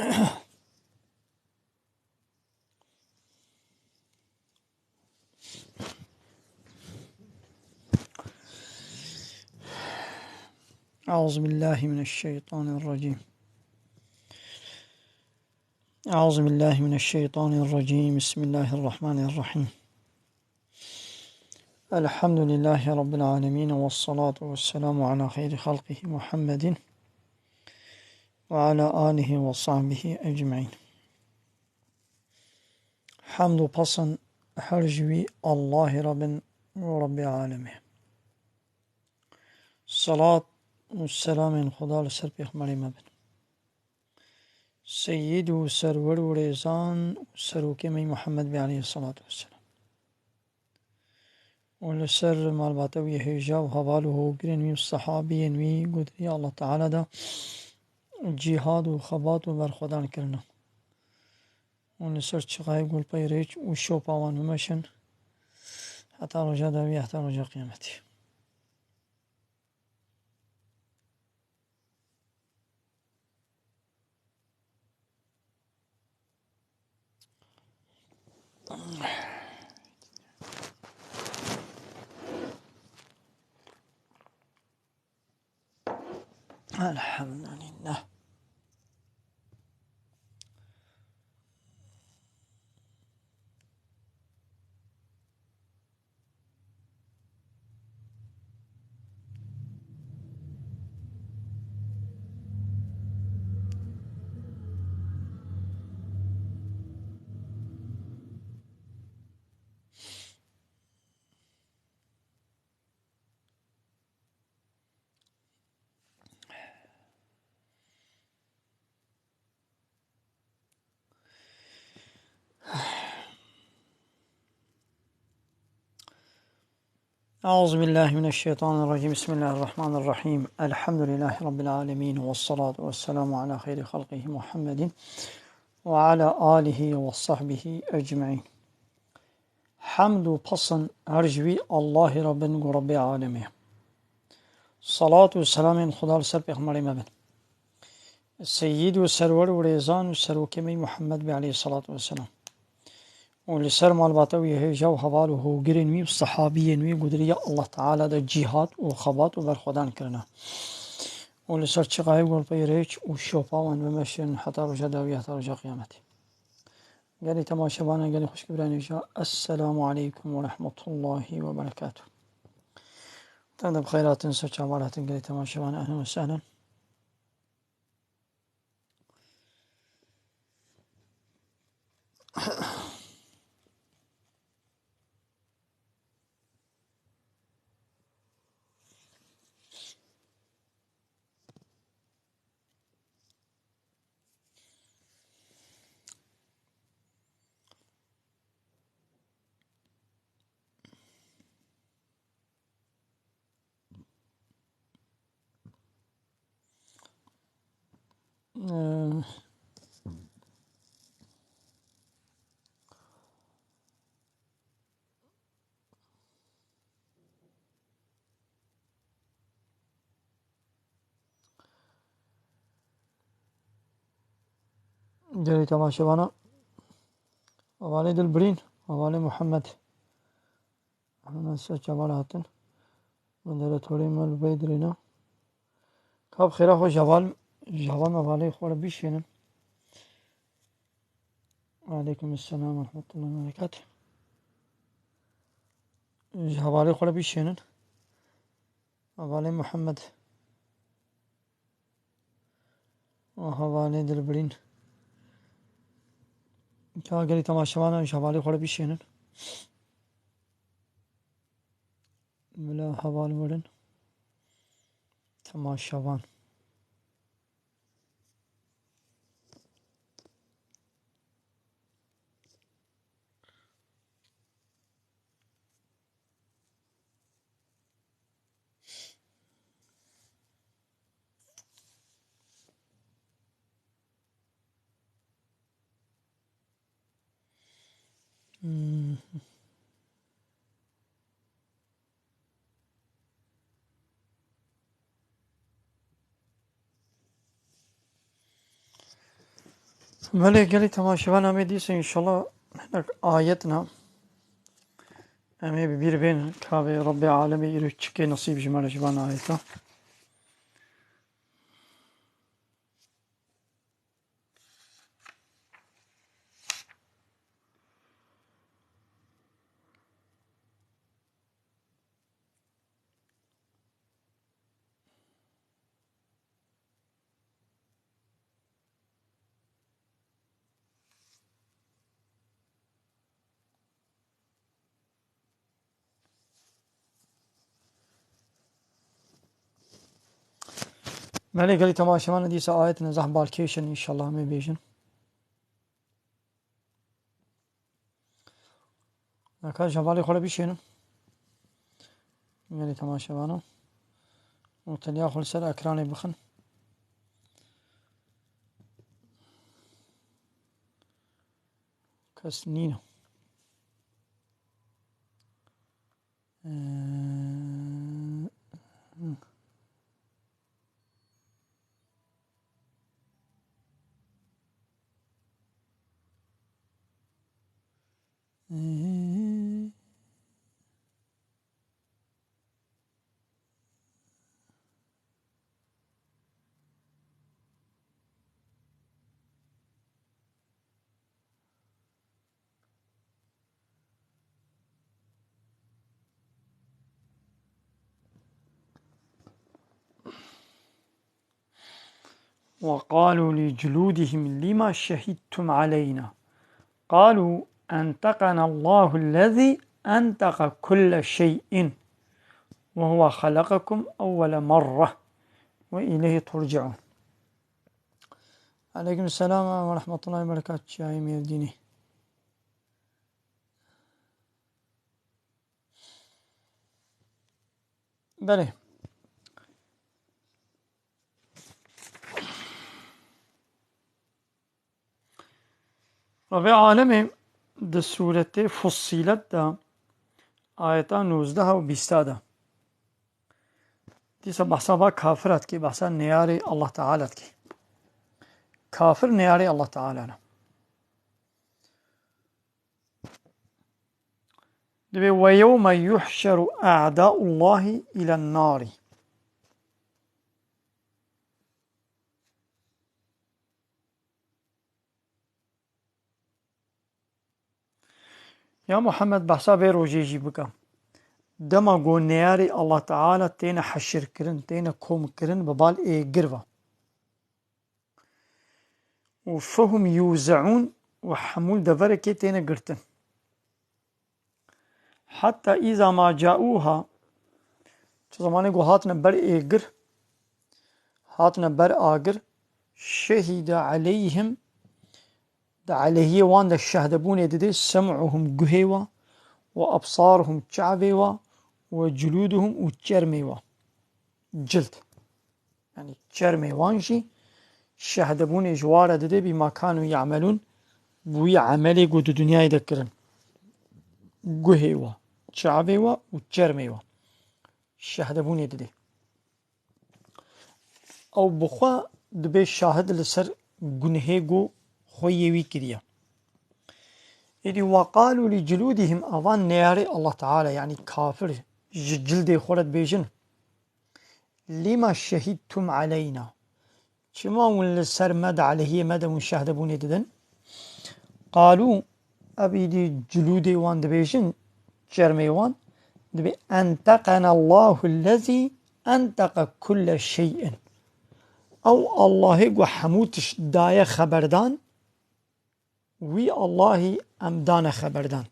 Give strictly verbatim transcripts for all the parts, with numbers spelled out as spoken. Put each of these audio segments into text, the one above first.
أعوذ بالله من الشيطان الرجيم. أعوذ بالله من الشيطان الرجيم. بسم الله الرحمن الرحيم. الحمد لله رب العالمين، والصلاة والسلام على خير خلقه محمد وعلى آله وصحبه أجمعين. Hemd û pasan her ji wî Allahê re bin, Rebbê alemê. Salat û selamên Xuda li ser Pêxemberê me bin. Seyyid û serwer û rêzan û serokê me yî Muhammed bê aleyhissalatu vesselam. Û li ser malbata wî hêja û heval û hogirên wî û sehabiyên wî gotirî Allah Teala da cîhad û xebat û berxwedan kirine. Û li ser çixayê golpeyê rêç û şopa wan bimeşin heta roja dawî, heta roja qiyametê. الحمد لله. أعوذ بالله من الشيطان الرجيم. بسم الله الرحمن الرحيم. الحمد لله رب العالمين، والصلاة والسلام على خير خلقه محمد وعلى آله وصحبه أجمعين. Hemd û pasan her ji wî Allahê re bin ku Rebbê alemê. Salat û selamên Xuda li ser Pêxemberê me bin. Seyyid û serwer û rêzan û serokê me yî Muhammed bê aleyhissalatu vesselam. Û li ser malbata wî hêja û heval û hogirên wî û sehabiyên wî gotirî ya Allah Teala da cîhad û xebat û berxwedan kirine. Û li ser çixayê golpeyê rêç û şopa wan bimeşin heta roja dawî, heta roja qiyametê. Gelî temaşevanan, gelî xwişk û birayên hêja, Esselamu aleykum ve rahmetullahi ve berekatuh. Tenê bi xeyr hatin, ser çavan hatin, gelî temaşevan, ehlen ve sehlen. Ee, Gelî temaşevana, hevalê Dilbirîn, hevalê Muhammed. Hemen ser çaval hatin. Min dere torê me li vê dirêna. Kap xêra xwe ji heval, ji heval me hevalê xwe re bişênin. Aleykum selam ve rahmetullahi ve berekatuh. Ji hevalê xwe re bişênin. Hevalê Muhammed. Û hevalê Dilbirîn. Ka gelî temaşevanan ji hevalê xwe re bişênin. Bila heval werin. Temaşevan. Belê gelî temaşevan, em ê dîsa înşallah hinek ayetna em ê bi bîr bên, ka vê Rebbê Alemê îro çikê nesîb ji me re ji van ayeta. Belê gelî temaşevan, dîsa ayetên zehf balkêş in, înşallah em ê bêjin. Naka ji hevalê xwe re bişênin. Gelî temaşevana. Û teliya xwe li ser ekranê bixin. Kes nîne. Ee, وقالوا لجلودهم لم شهدتم علينا؟ قالوا أنطقنا الله الذي أنطق كل شيء وهو خلقكم أول مرة وإليه ترجعون. Aleyküm selam ve rahmetullahi ve berekatuhu. Çiyayê Mêrdînê. Belê. Rebê Alemê di sûretê Fussilet de ayeta nozdeh û bîsta de dîsa behsa va kafira dikê, behsa neyarê Allah Teala dikê. Kafir neyarê Allah Teala ne. Dibê: "Ve yewme yuhşeru a'da'ullahi ilen nari." Ya Muhammed, behsa vê rojê jî bike. Dema ku neyarê Allah Teala têne heşirkirin, têne komkirin, bi bal êgir ve. Û fehum yûzeûn, û hemû li deverekê têne girtin. Heta îza ma caûha, tu zemanê ku hatine ber êgir, hatine ber agir, şehîde aleyhim, di aleyhiyê wan de şehdebûnê didê, sem'uhum, guhê wa, û ebsaruhum, çavê wa, û culûduhum, û çermê wa. Cild. Yanî çermê wan jî şehdebûnê ji wa re dide bî ma kanû ye'melûn, bi wî emelê ku di dinyayê de kirin. Guhê wa, çavê wa û çermê wa şehdebûnê dide. Ew bi xwe dibe şahid li ser gunhê ku xweyê wî kiriye. Êdî, "Ve qalû li culûdihim", avan neyarê Allah Teala, yanî kafir, ji cildê xwe re dibêjin, "Lima şehîdtum aleyna?" Çima hûn li ser me de, aleyhiyê me de hûn şehdebûnê didin? Qalû, ev îdî culûdê wan dibêjin, çermê wan, dibê, "Enteqenallahu lezî enteqe kulle şey'in." Ew Allahê ku hemû tişt daye xeberdan, wî Allahî em dane xeberdan.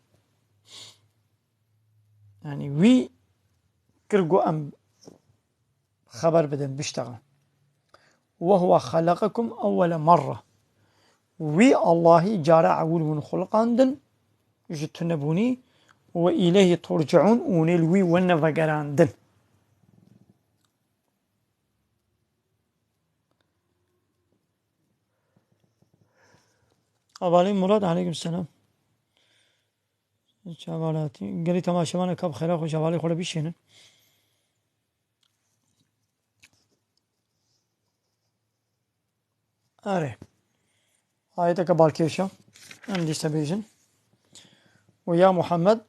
Yanî wî kir ku em xeber bidin, biştexin. "Ve huve xeleqekum ewwele merre." Wî Allahî cara ewil hûn xuliqandin ji tunebûnî, "ve îleyhî turceûn", û hûn ê li wî wene vegerandin. Hevalê Murat, aleyküm selam. Çaval hatî. Gelî temaşevanê ka bi xêra xwe ji hevalê xwe re bişênin. Erê. Ayeteke balkêş e. Em dîsa bêjin. Û ya Muhammed,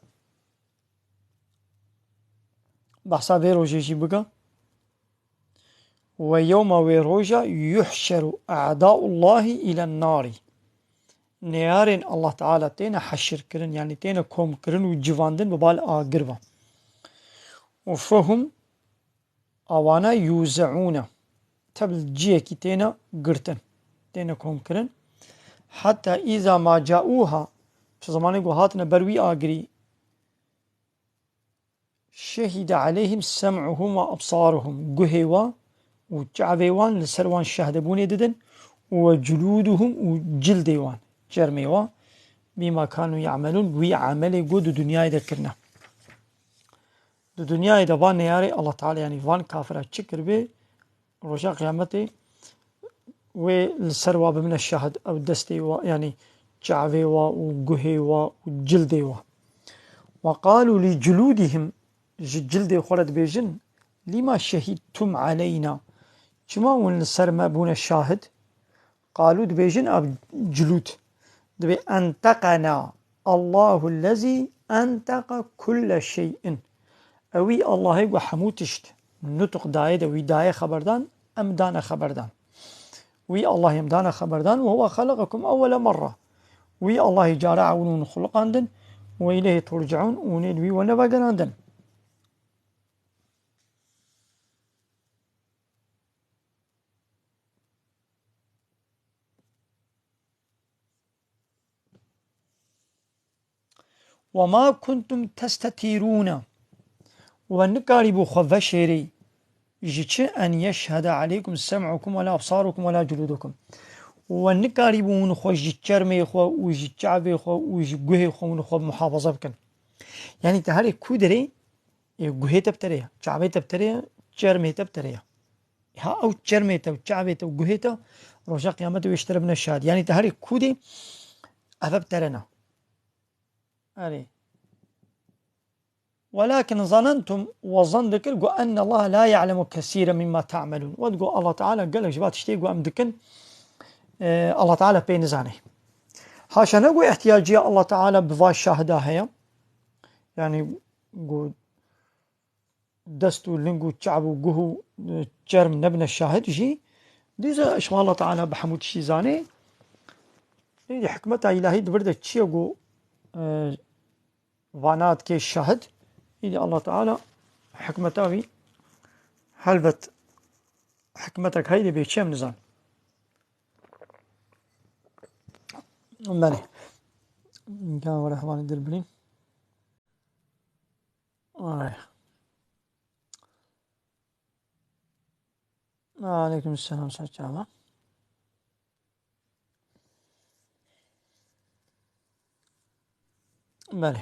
behsa vê rojê jî bike. Ve yewma, wê roja, yuhşeru a'daullahî îlen narî. Neyarên Allah Teala têne heşir kirin, yanî têne kom kirin û civandin bi bal agir ve. Û fehum, awana, yuzeûne. Tev li ciyekî têne girtin. Têne kom kirin. Heta îza ma caûha, ji zemanê ku hatine ber wî agirî, şehîde aleyhim sem'uhum ve absaruhum. Guhê wan û çavê wan li ser wan şehdebûnê didin. Û ve culûduhum û cildê wan, çermê wan. Bîma kanû ya'melûn, wî emelê ku di dinyayê de kirine. Di dinyayê de van neyarê Allah Teala, yanî van kafira çi kiribê, roja qiyametê wê li ser wa bimine şahid, ew destê wa, yanî çavê wa û guhê wa û cildê wa. Ve qalû li culûdihim, ji cildê xwe re dibêjin, lîma şehîdtum aleyna, çima hûn li ser me bûne şahid? Qalû, dibêjin ev cilûd. Dibê enteqena Allahu lezî enteqa kulle şey'in. Ewî Allahê ku hemû tişt nutq dayê de wî dayê xeberdan, em dane xeberdan. Wî Allahê em dane xeberdan, ve huve xeleqekum ewwele merre. Wî Allahê cara ewil hûn xuliqandin, ve ileyhi turceûn, hûn ê li wî we nevegerandin. Ve ma kuntum testetîrûne. We nikarîbû xwe veşêrî ji çi? En yeşhede aleykum sem'ukum ve la absarukum ve la culudukum. We nikarîbû hûn xwe ji çermê xwe û ji çavê xwe û ji guhê xwe hûn xwe muhafaza bikin. Yanî te herê ku derê, ê, guhê te bi te re ye, çavê te bi te re ye, çermê te bi te re ye. Ha ew çermê te û çavê te û guhê te roja qiyametê wê ji te re bine şahid. Yanî te herê ku dê, ev bi te re ne. Erê. Welakin zanentum, we zan dikir ku enne Allah la ya'lemu kesîren mimma ta'melûn. We digot Allah Teala gelek ji va tiştê ku em dikin, e, Allah Teala pê nizane. Haşa ne ku ihtiyaciya Allah Teala bi va şahida heye. Yanî ku dest û ling û çav û guh û, e, çerm nebine şahid jî, dîsa ji Allah Teala bi hemû tiştî zanê. Êdî hikmeta îlahî di vir de çi ye ku, e, vana dike şahid? Êdî Allah Teala hikmeta wî, helbet hikmetek heye dê bê çi em nizan. Belê. Gel were hevalê dilbirîn. Ay. Aleyküm selam, saçama. Belê.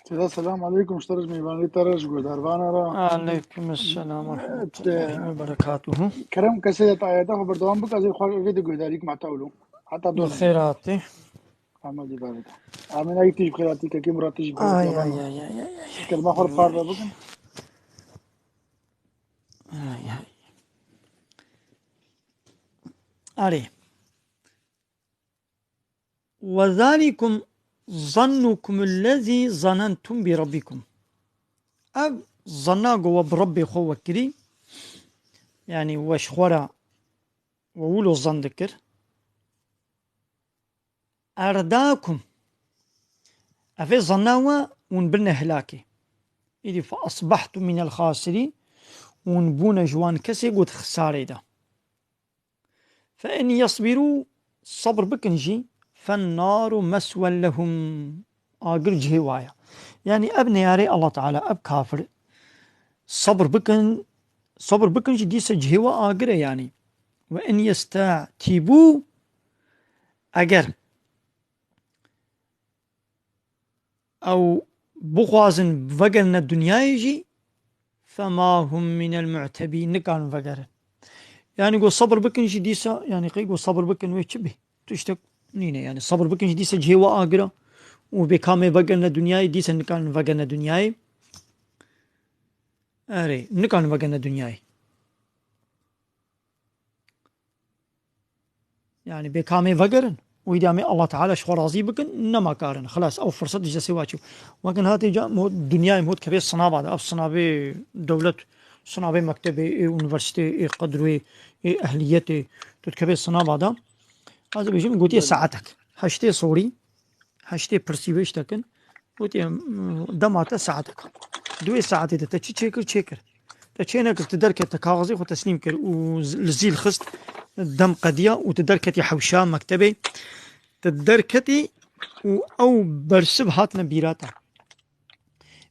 Seyda, selam aleyküm. Ji te re, ji mêvanê te re, ji guhdarvana re. Aleyküm selam ve rahmetullahi ve berekatuhu. Kerem kesê de ayete xwe berdewam bike, ez ê xwe vê de guhdarî kum heta wilo. Heta Bi dost. Xêr hatî. Amin, îbadet. Amin, ay tij bi xêr hatî, kekê Murat tij bi xêr hatî. Ay, ay, ay, ay, ay, ay. Kelma xwe parve bikin. Ay, ay. Erê. Ve zalikum zannukum ellezî zanentum bi rabbikum. Ev zanna ku we bi Rabbê xwe we kirî, yanî we ji xwe re we wilo zan dikir. Erdakum. Ev ê zanna we hûn birine hilakê. Îdî fe asbahtum minel xasirîn, hûn bûne ji wan kesê ku di xisarê de. Fe in yasbirû, sebr bikin jî, fen naru meswen lehum, agir cihê wa ye. Yanî ev neyarê Allah Teala, ev kafir, sebr bikin, sebr bikin jî dîsa cihê wa agir e yanî. Ve in yestatîbû, eger ew bixwazin vegerine dinyayê jî, fema hum minel mu'tebîn, nikarin vegerin. Yanî go sebir bikin jî dîsa, yanî qey go sebir bikin wê çi bê? Tiştek nîne, yanî sebir bikin jî dîsa cihê we agir e û bê kamê vegerine dinyayê, dîsa nikarin vegerine dinyayê. Erê, nikarin vegerine dinyayê. Yani bê kamê vegerin. Û îdî amê Allah Teala ji xwe razî bikin, nema karin. Xilas, ew firsat ji destê wa çû. Wekin hatê ca, mo-, dinyayê mot kevê sinava de. Ev sinavê dewlet, sinavê mektebê, ê unîversîtê, ê qedroyê, ê ehliyetê, tu dikevê sinava de. Ez dibêjim, gotiye saetek. Heştê sorî, heştê pirsî vêş dekin. Gotiye, "M-, dema te saetek." Duê saetê de te çi çêkir, çêkir. Te çê nekir, tu derket, te kaxizê xwe teslîm kir û z-, li zîl xist, dem qediya û tu derketî hewşa mektebê. Tu derketî û ew bersiv hatine bîra te.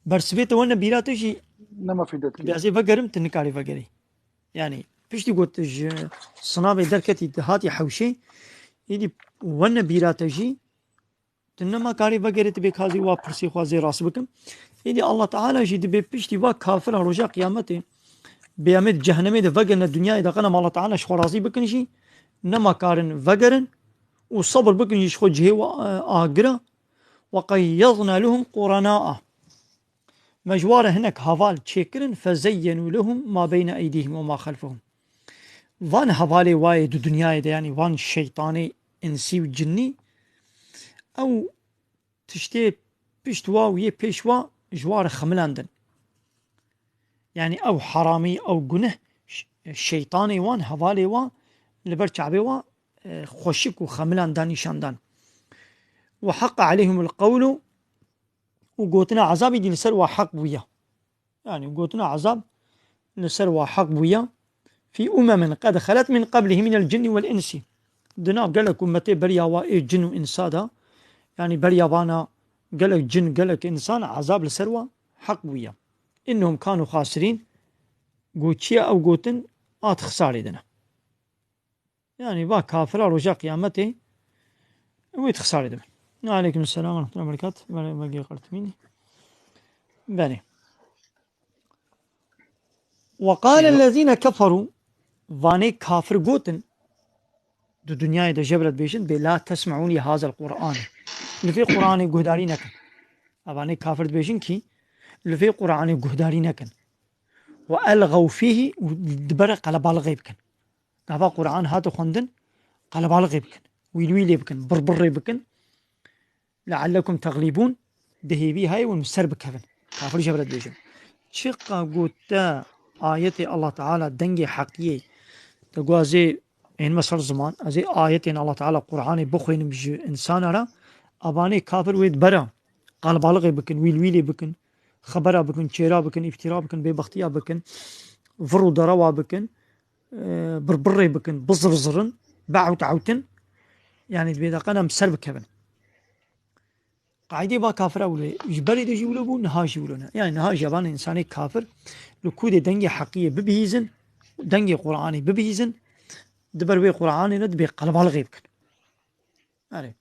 Bersivê te wene bîra te jî, nema fîdetî. Bi ez ê vegerim, tu nikarî vegerî. Yani, piştî got ji sinavê derketî, tu hatî hewşê, êdî wene bîra te jî, tu nema karî vegerê, tu bê kazî wa pirsê xwe zê rast bikim. Êdî Allah Teala jî dibê piştî va kafira roja qiyametê, bê em ê di cehennemê de vegerine dinyayê de, qenam Allah Teala ji xwe razî bikin jî, nema karin vegerin û sebir bikin jî ji xwe cihê wa, e, agira. Ve qeyyezna lehum qurenaa. Me ji wa re hinek heval çêkirin, fezeyyenu lehum ma beyne eydihim ve ma xelfehum. Van hevalê wa yê di dinyayê de, yanî van şeytanê insî û cinnî, ew tiştê pişt wa û yê pêş wa ji wa re xemilandin. Yanî ew heramî, ew guneh, ş-, şeytanê wan, hevalê wa li ber çavê wa, e, xweşik û xemilan da nîşan dan. Ve haqqa aleyhimul qewlu, û gotina ezabî dî li ser wa heq bûye. Yani gotina ezab li ser wa heq bûye. Fî umemin qed xelet min qeblihi minel cinni vel insi. Di nav gelek ummetê beriya wa ê cin û insa de, yani beriya vana gelek cin, gelek insan ezab li ser wa heq bûye. Innehum kanu xasirîn, gotiye ew gotin, a di xisarê de ne. Yani va kafira roja qiyametê wê di xisarê de bin. Aleyküm selam ve rahmetullahi ve berekat. Belê, belgê qertimînî. Belê. Ve qale lezîne keferû, vanê kafir gotin, di dinyayê de jebret bêjin, bê la tesme'û li hazel Qur'an. Li vê Qur'anê guhdarî nekin. Evanê kafir dibêjin kî, li vê Qur'anê guhdarî nekin. Ve elxew fîhî, û dibere qelebalixê bikin. Gava Qur'an hate xwendin, qelebalixê bikin, wîlwîlê bikin, birbirrê bikin. Leallekum teglîbûn, di hêvî hayê hûn ser bikevin. Kafir jê re dibêjin. Çiqa ku te ayetê Allah Teala, dengê heqiyê, te got ez ê hênime ser ziman, ez ê ayetên Allah Teala Qur'anê bixwînim ji insana re, evanê kafir wê dibere, qelebalixê bikin, wîlwîlê bikin, xebera bikin, çêra bikin, îftira bikin, bêbextiya bikin, vir û derewa bikin, e, birbirê bikin, bizirzirin, be'ewt-ewtin, yani dibê deqan em ser bikevin. Qaîdê va kafira wilo, ji berê de jî wilo bû, niha jî wilo ne. Yani niha jî evan insanê kafir li ku dê dengê heqiyê bibihîzin, dengê Qur'anê bibihîzin, di ber wê Qur'anê ne dibê qelebalixê bikin. Erê.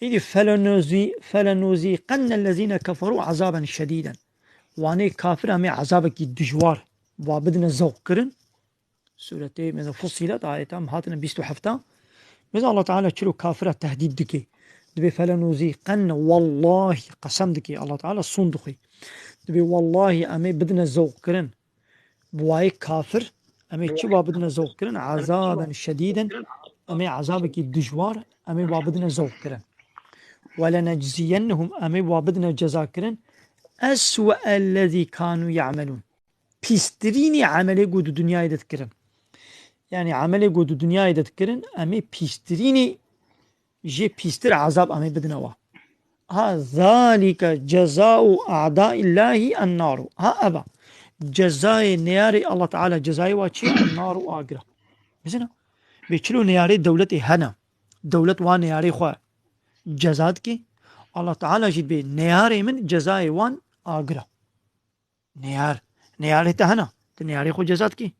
Îdî felenuzi-, felenuzîqennellezîne keferû ezaben şedîden. Wanê kafir em ê ezabekî dijwar wa bidine zewq kirin. Sûretê, mesela Fussilet, ayeta em hatine bîst û heft. Mesela Allah Teala çilo kafira tehdîd dike. Dibê felenuzîqenne, wallahî, qesem dike. Allah Teala sûn dixwe. Dibê wallahî em ê bidine zewq kirin. Bi wayê kafir, em ê çi wa bidine zewq kirin? Ezaben şedîden, em ê ezabekî dijwar, em ê wa bidine zewq kirin. Welenecziyennehum, em ê wa bidine ceza kirin. Eswe'ellezî kanû ya'melûn. Pîstirînî emelê ku di dinyayê de dikirin. Yani emelê ku di dinyayê de dikirin, em ê pîstirînî jê pîstir ezab em ê bidine wa. Ha, zalike cezau a'daillahî ennaru. Ha, eva. Cezayê neyarê Allah Teala, cezayê wa çi? Ennaru, agira. Bizina. Bê çilo neyarê dewletê hene. Dewlet wa neyarê xwe ceza dike. Allah Teala jî bê neyarê min cezayê wan agira. Neyar. Neyarê te hene. Tu neyarê xwe ceza dikî.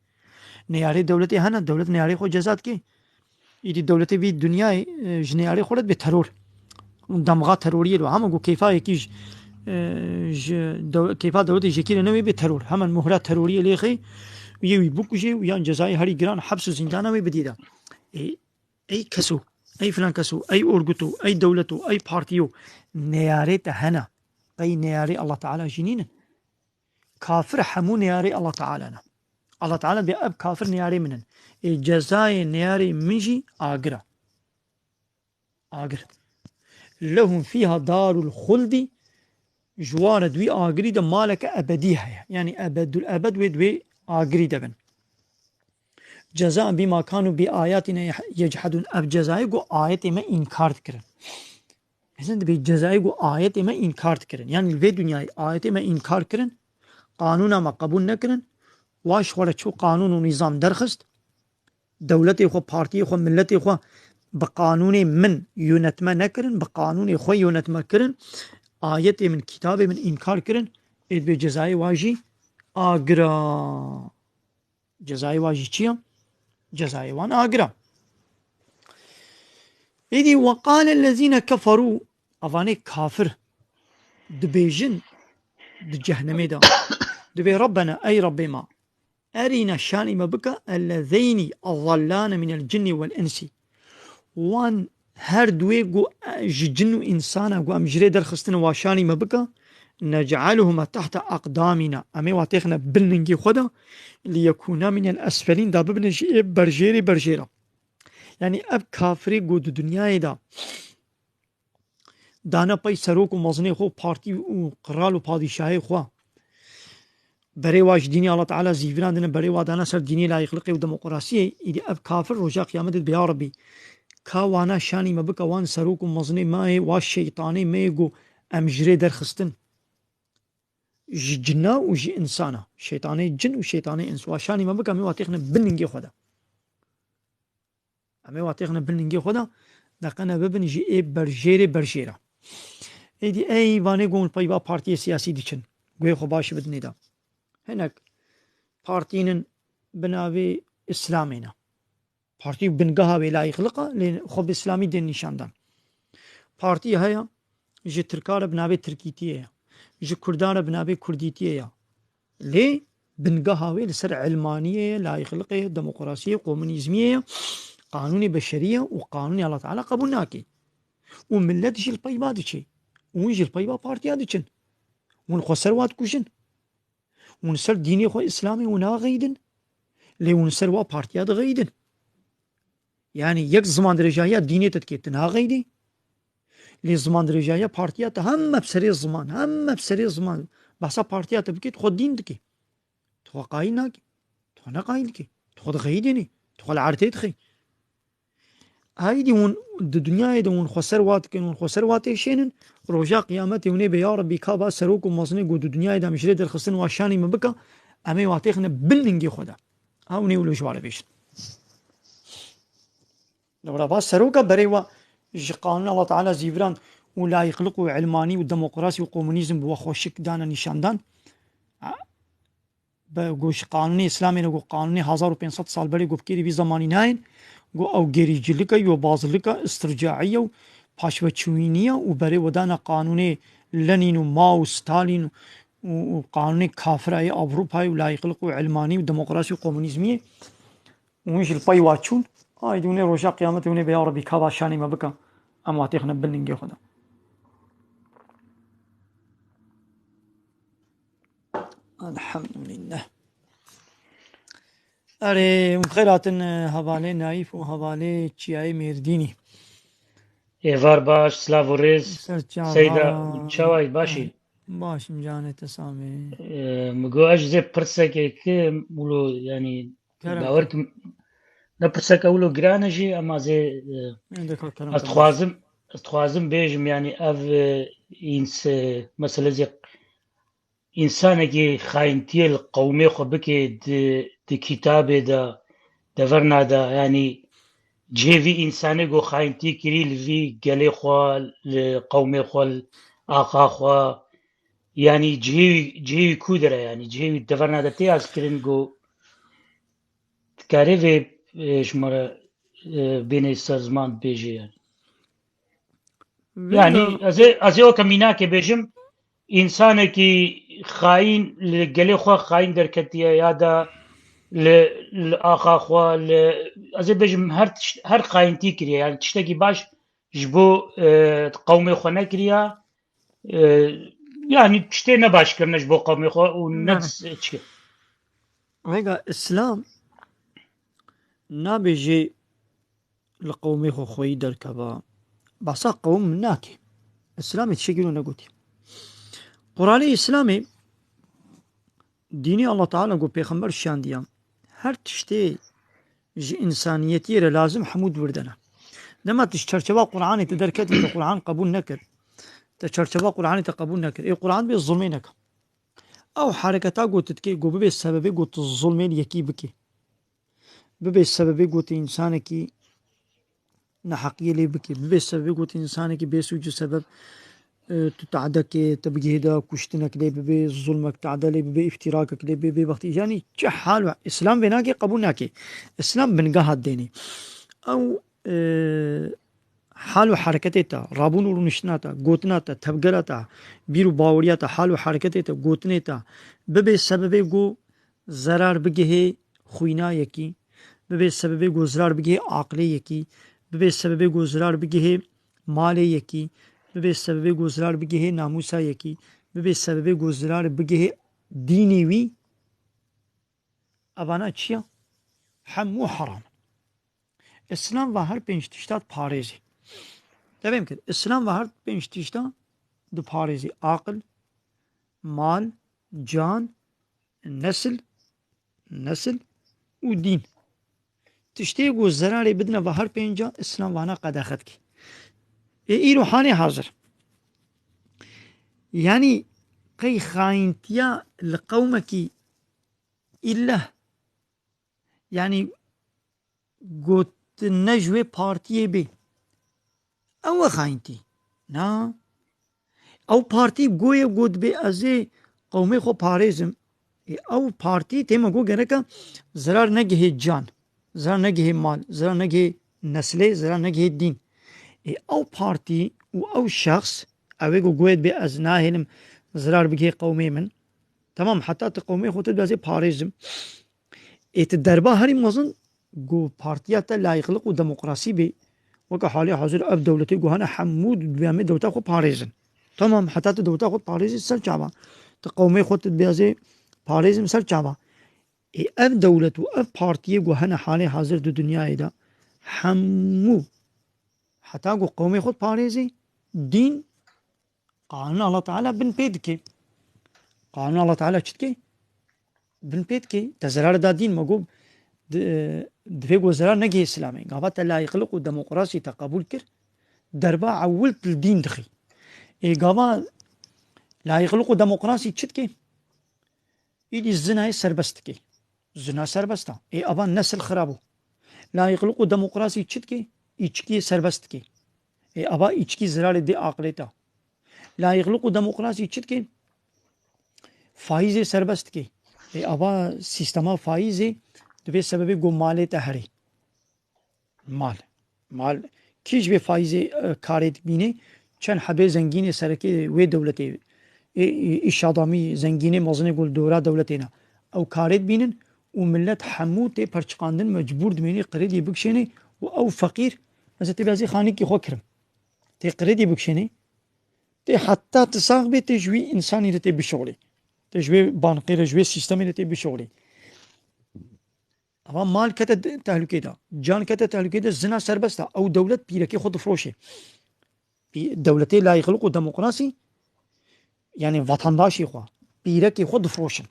Neyarê dewletê hene. Dewlet neyarê xwe ceza dikî. Îdî dewletê vî dinyayê, e, ji neyarê xwe re dibê teror. Damga teroriyê lo. Hema ku keyfa yekî ji, e, ji dew-, keyfa dewletê jekî re newê bê teror. Hemen muhra teroriyê lê xê û yê wî bikujê û yan cezayê herî giran heps û zîndana wê bidî de. Ê, ey keso, ey filan keso, ey orguto, ey dewleto, ey partiyo neyarê te hene. Qey neyarê Allah Teala jî nînin? Kafir hemû neyarê Allah Teala ne. Allah Teala bê ev kafir neyarê min in. Ê cezayê neyarê min jî agir e. agir. Lehum fîha darul xuldi, ji wan re di wî agirî de maleke ebedî heye. Yanî ebedul ebed wê di wê agirî de bin. Ceza bîma kanu bi ayatina yechedun. Ev cezayê ku ayetê me înkar dikirin. Hêzin dibê cezayê ku ayetê me înkar dikirin. Yanî li vê dinyayê ayetê me înkar kirin, qanûna me qebûl nekirin, wa ji xwe re çû qanûn û nîzam derxist, dewletê xwe, partiyê xwe, miletê xwe bi qanûnê min yönetme nekirin, bi qanûnê xwe yönetme kirin, ayetê min, kitabê min înkar kirin, ê dibê cezayê wa jî agira. Cezayê wan jî çi ye? Cezayê wan agira. Êdî, "Ve qale lezîne keferû", evanê kafir dibêjin di cehnemê de, dibê, "Rabbena, ey Rabbê me, erîna, şanî me bike, ellezeynî ezellane minel cinnî wel insî." Wan her duwê ku, e, ji cin û însana ku em ji rê derxistin, wa şanî me bike, "nec'aluhuma tahta aqdamîna." Em ê wa têxine bin ningê xwe de, "liyekûna minel esfelîn", da bibine ji ê berjêrê berjêra. Yanî ev kafirê ku di dinyayê de dane pey serok û mezinê xwe û partî û qral û padîşahê xwe, berê wa ji dînê Allah Teala zîvirandine, berê wa dane ser dînê layîqliqê û demokrasiyê, îdî ev kafir roja qiyametê dibe, ya Rebî, ka wana şanî me bike, wan serok û mezinê me yê, wa şeytanê me yê ku em ji rê derxistin, ji cina û ji însana, şeytanê cin û şeytanê îns, wa şanî me bike, em ê wa têxine bin ningê xwe de. Em ê wa têxine bin ningê xwe de, deqene bibin ji ê berjêrê berjêra. Êdî ey vanê gon li pey va partiyê siyasî diçin. Guhê xwe baş bidinê de. Hinek partînin bi navê Îslamê ne. Partî bingeha wê layîqliqa, lê xwe bi Îslamî dên nîşan dan. Partî heye, ji Tirka re bi navê Tirkîtiyê ye. Ji Kurdan re bi navê Kurdîtiyê ye. Lê bingeha wê li ser ilmaniyê ye, layîqliqê ye, demokrasiyê, komunîzmiyê ye, qanûnê beşerî ye û qanûnê Allah Teala qebûl nake. Û milet jî li pey va diçe. Û hûn jî li pey va partiya diçin. Hûn xweser wa dikujin. Hûn ser dînê xwe Îslamê hûn naxeyidin. Lê hûn ser wa partiya dixeyidin. Yanî yek zimandirêjahiya dînê te dike, tu naxeyidî. Lê zimandirêjahiya partiya te heme bi serê ziman, heme bi serê ziman. Behsa partiya te bike, tu xwe dîn dike. Tu xwe qayîl nake. Tu xwe ne qayîl dike. Tu xwe dixeyidînî. Tu xwe li erdê dixeyî. Haydî hûn di dinyayê de hûn xweser wa dikin, hûn xweser wa têşênin. Roja qiyametê hûn ê bê, ya Rebî, ka va serok û mezinê ku di dinyayê de em ji rê derxistin wa şanî me bike, em ê wa têxine bin ningê xwe de. Ha hûn ê wilo ji wa re bêjin. Lewra va seroka berê wa ji qanûna Allah Teala zîviran û layîqliq û ilmanî û demokrasî û komunîzm bi we xweşik dane nîşandan. Be, ku ji qanûnê Îslamê re, ku qanûnê hezar û pênc sed sal berê ku bi kêrî vî zemanî nayên, ku ew gerîcilike, yobazilike, istircaî ye û paşveçûyînî ye û berê we dane qanûnê Lenîn û Mao û Stalîn û, û qanûnê kafira yê Ewropayê û layîqliq û ilmanî û demokrasî û komunîzmiyê. Û hûn jî li pey wa çûn. Aydî hûn ê roja qiyametê hûn ê bê, ya Rebî, ka va şanê me bike, em wa têxine bin ningê xwe de. Elhamdülillah. Erê, hûn bi xêr hatin, e, hevalê Naîf û hevalê Çiyayê Mêrdînî. Êvar baş, silav û rêz. Ser çava. Seyda, çawa yî, baş î? Başim canê te samê. E, min got ez jê pirsekê kim, wilo, yanî, kerem, bawer kim, ne pirseke wilo giran e jî, ema zê, e, êndê ka kerem ez dixwazim, ez dixwazim bêjim, yanî ev, e, îns-, e, mesele zê însanekî xayintiyê li qewmê xwe bike di, di kitabê de, deverna de, yanî cihê vî însanê ku xayintî kirî li vî gelê xwe, li qewmê xwe, li axa xwe, yanî cihê wî, cihê wî ku de re, yanî cihê wî deverna de tê azkirin ku dikarê vê, e, ji me re, e, bêne ser ziman bêje yanî. Yanî ez ê, ez ê weke mînakê bêjim, însanekî xayîn li gelê xwe xayîn derketiye ya da li, li axa xwe, li, ez ê bêjim her tişt, her xayîntî kiriye. Yanî tiştekî baş ji bo, e, qewmê xwe nekiriya. E, yanî tiştê ne baş kirine ji bo qewmê xwe û ne, ne, çi. Vêga Îslam nabêjê li qewmê xwe xweyî derkeva, Behsa qewim min nake. Îslamê tiştekî wilo negotî. Qur'anê Îslamê, dînê Allah Teala ku pêxember şiyandiya, her tiştê ji însaniyetiyê re lazim hemû di wir de ne. Dema tu ji çerçeva Qur'anê te derketî, te Qur'an qebûl nekir. Te çerçeva Qur'anê te qebûl nekir. Ê Qur'an bê zulmê neke. Ew hereketa ku tu dikê, ku bibê sebebê ku tu zulmê li yekî bikî. Bibê sebebê ku tu însanekî neheqiyê lê bikî. Bibê sebebê ku tu însanekî bê sûc û sebeb, e, tu tadekê, te bigihê de kuştinek lê bibê, zulmek tade lê bibê, îftirakek lê bibê, wextî, yanî çi hal we, Îslam vê nake, qebûl nake. Îslam bingeha dênê. Ew, e, hal û hereketê te, rabûn û rûniştina te, gotina te, tevgera te, bîr û baweriya te, hal û hereketê te, gotinê te, bibê sebebê ku zerar bigihê xwîna yekî, bibê sebebê ku zerar bigihê aqilê yekî, bibê sebebê ku zerar bigihê malê yekî, bibê sebebê ku zerar bigihê namûsa yekî, bibê sebebê ku zerar bigihê dînê wî, evana çi ya? Hemû heram. Îslam va her pênc tişta diparêzê. Te fêm kir. Îslam va her pênc tişta diparêzê. Aqil, mal, can, nesil, nesil û dîn. Tiştê ku zerarê bidine va her pênca, Îslam vana qedexe dike. Ê îro hanê hazir. Yanî qey xayîntiya li qewmekî îlleh, yanî gotine ji wê partiyê bê. Ew e xayîntî. Na. Ew partî goye got bê ez ê qewmê xwe parêzim. Ê, ew partî tê me got gereka zerar negihê can, zerar negihê mal, zerar negihê neslê, zerar negihê dîn. Ê, ew partî û ew şexs, ew ê ku goyê dibê ez nahêlim zerar bigihê qewmê min. Temam, heta tu qewmê xwe tu dibê ez ê parêzim. Ê, tu derba herî mezin ku partiya te layîqliq û demokrasî bê, weke halê hazir ev dewletê ku hene hemû dibê em ê dewleta xwe parêzin. Temam, heta tu dewleta xwe parêzî ser çava. Tu qewmê xwe tu dibê ez ê parêzim ser çava. Ê, ev dewlet û ev partiyê ku hene halê hazir di dinyayê de hemû heta ku qewmê xwe parêzî, dîn, qanûna Allah Teala bin pê dike. Qanûna Allah Teala çi dike? Bin pê dike. Te zerar da dîn me got, di-, divê ku zerar negihê Îslamê. Gava te layîqliq û demokrasî te qebûl kir, derba ewil tu li dîn dixî. Ê gava layîqliq û demokrasî çi dike? Îdî zinayê serbest dike. Zina serbest e. Ê ava nesil xirab bû. Layîqliq û demokrasî çi dike? Îçkiyê serbest dike. Ê ava îçkî zirarê dê aqilê te. Layîqliq û demokrasî çi dike? Faîzê serbest dike. Ê ava sîstema faîzê divê sebebê ku malê te herê. Mal. Mal. Kî ji vê faîzê, e, karê dibînê? Çend hebê zengînê serekê wê dewletê, ê, ê, îşadamî zengînê mezinê ku li dora dewletê ne. Ew karê dibînin û milet hemû tê perçiqandin, mecbûr dimênê qirêdiyê bikişênê û ew feqîr, mesela tê bê ez ê xanîkî xwe kirim. Tê qirêdiyê bikişênê, tê heta tu sax bê, tê ji wî însanî re tê bişuxulê. Tê ji wê banqê re, ji wê sîstemê re tê bişuxulê. Ava mal kete de-, tehlûkê de. Can kete tehlûkê de, zina serbest e. Ew dewlet pîrekê xwe difroşê. Pî-, dewletê layîqliq û demokrasî, yanî vatandaşê xwe, pîrekê xwe difroşin.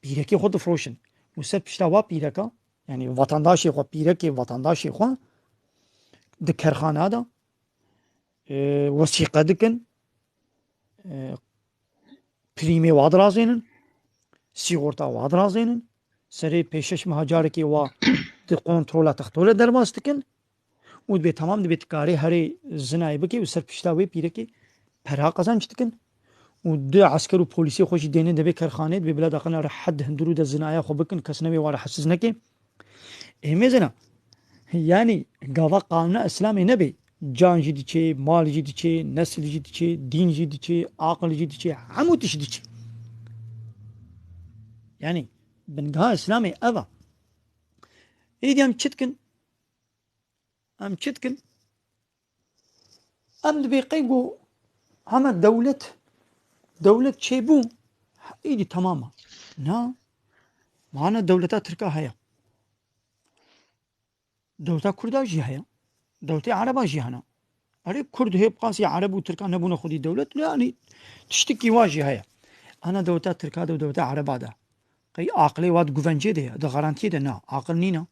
Pîrekê xwe difroşin. Û ser pişta wa pîreka, yanî vatandaşê xwe, pîrekê vatandaşê xwe di kerxana de, e, wesîqe dikin, e, prîmê wa dirazênin, sîgorta wa dirazênin, serê pê şeş meha carekê wa di kontrola textore derbas dikin û dibê temam, dibê tu karê herê zinayê bikê û ser pişta wê pîrekê pera qezenc dikin û du esker û polîsê xwe jî dênin devê kerxanê, dibê bila daqina rehet di hundirû de zinaya xwe bikin, kes newê wa rehetsiz neke. Ê mêzina, yanî gava qanûna Îslamê nebe, can jî diçe, mal jî diçe, nesil jî diçe, dîn jî diçe, aqil jî diçe, hemû tişt diçe. Yanî bingeha Îslamê ev e. Êdî em çi dikin? Em çi dikin? Em dibê qey ku heme dewlet, dewlet çêbû, îdî temam e. Na, mana dewleta Tirka heye. Dewleta Kurda jî heye. Dewletê Ereba jî hene. Erê Kurd hê bi qasî Ereb û Tirkan nebûne xwedî dewlet, lê yanî tiştekî wa jî heye. Ana dewleta Tirka de û dewleta Ereba de. Qey aqilê wa di guvencê de ye, di garantiyê de na. Aqil nîne.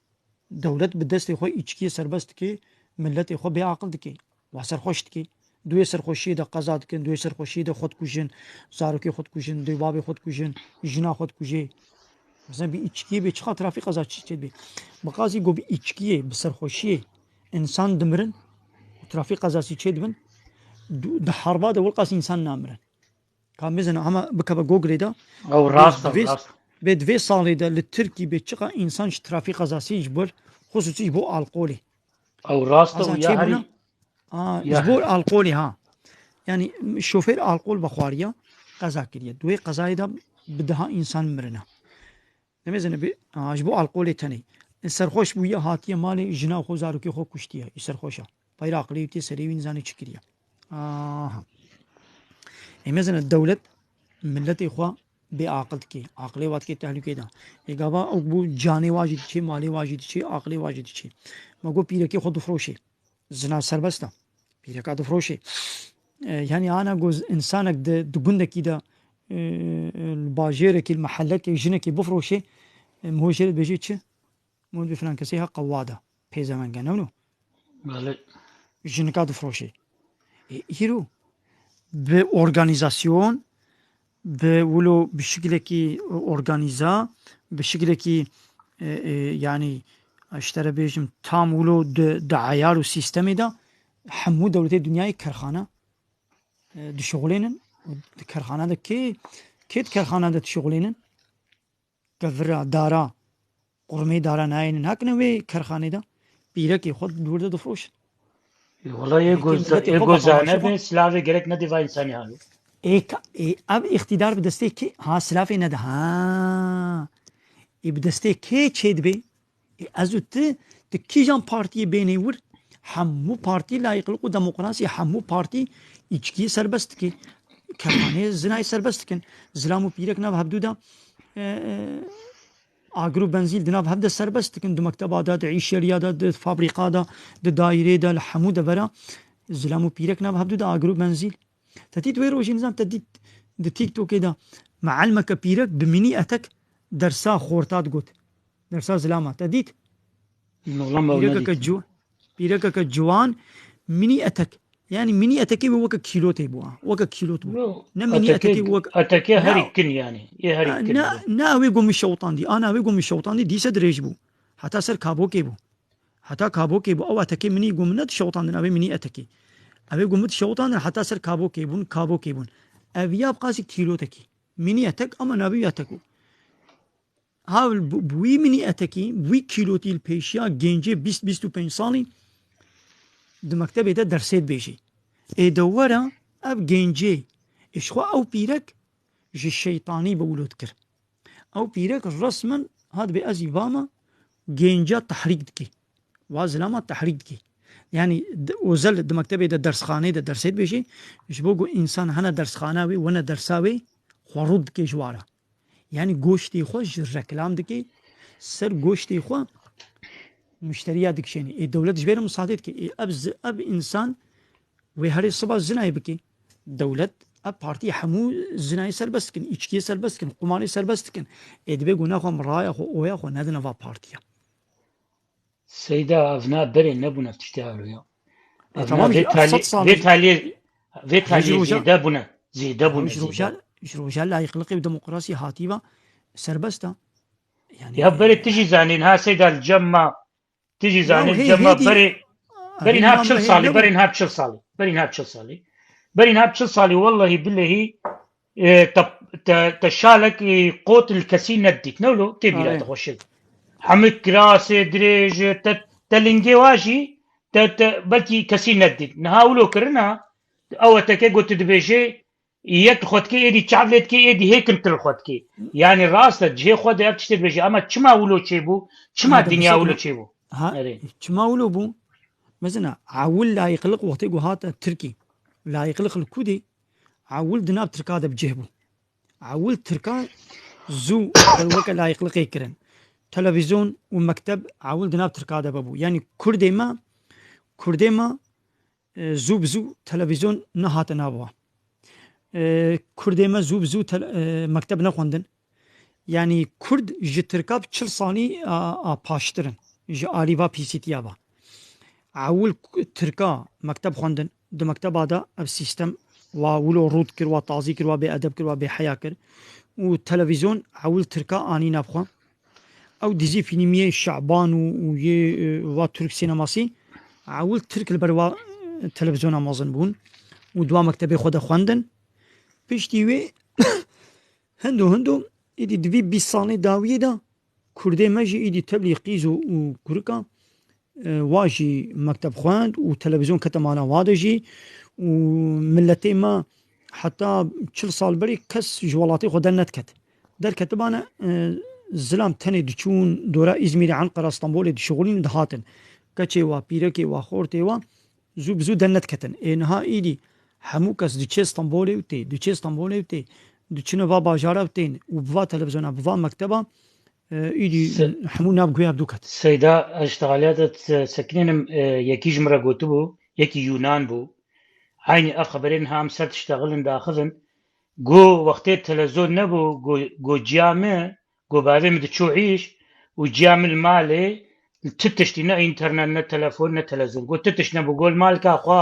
Dewlet bi destê xwe îçkiyê serbest dike, miletê xwe bê aqil dike. Wa serxweş dike. Duyê serxweşiyê de qeza dikin, duyê serxweşiyê de xwe dikujin, zarokê xwe dikujin, duyê babê xwe dikujin, jina xwe dikuje. Mesela bi îçkiyê bê çiqa trafîk qeza çi çê dibê? Bi qasî ku bi îçkiyê, bi serxweşiyê însan dimirin û trafîk qezasî çê dibin, du- di harba de wilqas însan namirin. Ka mezin hema bikeve Google de. Ew rast e, Divê rast. Bê di vê salê de li Tirkî bê çiqa însan ji trafîk qezasî ji bo, xusûsî ji bo alkolê. Ew rast e. Qeza û ya çê herî bûna? Aa, ya ji bo her- alkolê ha. Yani şofêr alkol vexwariya, qeza kiriye. Di wê qezayê de bi deha însan mirine. Nemêzine bi, aa, ji bo alkolê tenê. Serxweş bûye, hatiye malê, jina xwe, zarokê xwe kuştiye. Î serxweşa. Peyra aqilê wî tê serê wî nizanî çi kiriye. Aha. Ê mezine dewlet miletê xwe bê aqil dike. Aqilê wa dike tehlûkê de. Ê gava ew bû canê wa jî diçê, malê wa jî diçê, aqilê wa jî diçê. Me got pîrekê xwe difroşê. Zina serbest e. Pîreka difroşê. E, yani ana got insanek di, di gundekî de, e, e, li bajêrekî, li mehelekê jinekê bifroşê, e, mihojê dibêjê çi? Min bi filan kesê ha qewada. Pêzevenge, ne wilo? Belê. Jinika difroşê. E, îro bi organîzasyon, bi wilo bi şiklekî organîza, bi şiklekî, e, e, yanî, ji te re bêjim, tam wilo di, di eyar û sîstemê de hemû dewletê dinyayê kerxana, e, dişixulênin. Di kerxana de kê, kê di kerxana de dişixulênin? Kevira, dara, qurmê dara nayênin hakine wê kerxanê de, pîrekê xwe di dûr de difroşin. Wela yê Yekê goza-, miletê yê xwe goza bexwe nebe, xwe. Silavê gerek nediva insanî halo. Ê ka-, ê, ev îqtîdar bi destê kê? Ha, silavê nede. Ha. Ê bi destê kê çê dibê? Ê, ez û tu, tu kîjan partiyê bênê wir? Hemû partî layîqlik û demokrasî, hemû partî îçkiyê serbest dike. Kerxaneyê zinayê serbest dikin. Zilam û pîrek nav hevdû de, e, e, agir û benzîl di nav hev de serbest dikin. Di mekteba de, di îşyeriya de, di fabrîka de, di daîrê de, li hemû devera zilam û pîrek nav hevdû de agir û benzîl. Te dît wê rojê nizam, te dît di TikTokê de mealimeke pîrek bi mînî etek dersa xorta digot. Dersa zilama. Te dît? Wala me ew nedît. Pîrekeke ciw-, pîrekeke ciwan mînî etek. Yani mînî etekê wê weke kîlotê bû ha. Weke kîlot bû. Yo, ne mînî etekê, etekê wek-, etekê herî kin yani. Ê herî kin ne, bû. Ne ew ê gomî şewtandî. Ana ew ê gomî şewtandî dîse dirêj bû. Heta ser kabokê bû. Heta kabokê bû. Ew etekê minî gom ne dişewtandin, ew ê minî etekê. Ew ê gom dişewtandin heta ser kabokê bûn, kabokê bûn. Ev ya bi qasî kîlotekî. Minî etek ama navê wî etek bû. Ha, bi, bi wî minî etekî, bi wî kîlotî li pêşiya gencê bîst, bîst û pênc salî di mektebê de dersê dibêjî. Ê de were ev gencê, ê ji xwe ew pîrek ji şeytanî bi wilo dikir. Ew pîrek resmen hat bê ez î vama genca tehrîk dikî. Wa zilama tehrîk dikî. Yani di, ozel di mektebê de dersxanê de dersê dibêjî, ji bo ku însan hene dersxana wê, wene dersa wê, xwe rût dikê ji wara. Yani goştê xwe ji reklam dikê, ser goştê xwe muşteriya dikişênî. Ê dewlet ji vê re misadê dike. Ê ev zi-, ev însan wê herê siba zinayê bike. Dewlet, ev partî hemû zinayê serbest dikin, îçkiyê serbest dikin, qumarê serbest dikin. Ê dibê ku nexwe raya xwe, oya xwe nedine va partiya. Seyda, ev na berê nebûne tiştê halo ya. E, ev tamam na jî, vê talê, sed salî vê talê, vê talê roja, zêde bûne. Zêde bûne, ji roja, zêde. Ji roja layîqliqê û demokrasiyê hatî va serbest e. Yani, ya berê tu jî zanîn, ha Seyda, li cem ma, tu jî zanîn, hê, cem ma hêdî, berê, berî niha çil salî, berî niha çil salî, berî niha çil salî. Berî niha çil salî, wellehî billehî, e, te, te, te şalek, e, qot li kesî nedît. Ne wilo? Tê bîra te xweşik. Hemik kirasê dirêj, te, te lingê wa jî, te, te belkî kesî nedît. Niha wilo kirina, ew eteke got dibêje, yek xwe dikê, êdî çav lê dikê, êdî hêkintir xwe dikê. Yani rast e, cihê xwe de ev tiştê dibêje. Ama çima wilo çêbû? Çima dinya wilo çêbû? Ha, çima wilo bû? Mesela, ewil layîqliq wextê ku hate Tirkî. Layîqliq li ku dê? Ewil di nav Tirka de bi cih bû. Ewil Tirka zû weke layîqliqê kirin. Televîzyon û mekteb ewil di nav Tirka de bibû. Yani Kurdê me, Kurdê me, e, zû bi zû televîzyon nehate nav wan. E, Kurdê me zû bi zû tele-, e, mekteb nexwendin. Yanî Kurd ji Tirka bi çil salî a, a paştir in. Ji alî va pîsîtiya va. Ewil k-, Tirka mekteb xwendin. Di mekteba de ev sîstem wa wilo rût kir, wa tazî kir, wa bêedeb kir, wa bêheya kir. Û televîzyon ewil Tirka anî nav xwe. Ew dizî fîlmiyê Şaban û, û yê, e, wa Türk sinemasî, ewil Tirk li ber wa, e, televîzyona mezin bûn û di wa mektebê xwe de xwendin. Piştî wê hindo hindo, êdî di vî bîst salê dawiyê de Kurdê me jî êdî tevlî qîz û, û kurika, e, wa jî mekteb xwend û televîzyon kete mala wa de jî û miletê me heta çil sal berê kes ji welatê xwe dernediket. Derketibane, e, zilam tenê diçûn dora Îzmîrê, Enqera, Stenbolê dişixulîn dihatin. Keçê wa, pîrekê wa, xortê wa zû bi zû dernediketin. Ê niha îdî hemû kes diçê Stenbolê û tê, diçê Stenbolê û tê, diçine va bajara û tên û bi va televîzyona, bi va mekteba, e, îdî Se- hemû nav guya dû ket. Seyda, ez ji texaliya te se-, sekinînim, e, yekî ji min re gotibû, yekî Yûnan bû. Eynî ev xeberên ham ser tiştexilin daxivin. Go wextê telezon nebû, go, go ciya min, go bavê min diçû îş û ciya min li malê, ti tiştî, ne înternet, ne telefon, ne telezon. Go ti tişt nebû. Go li malka xwe,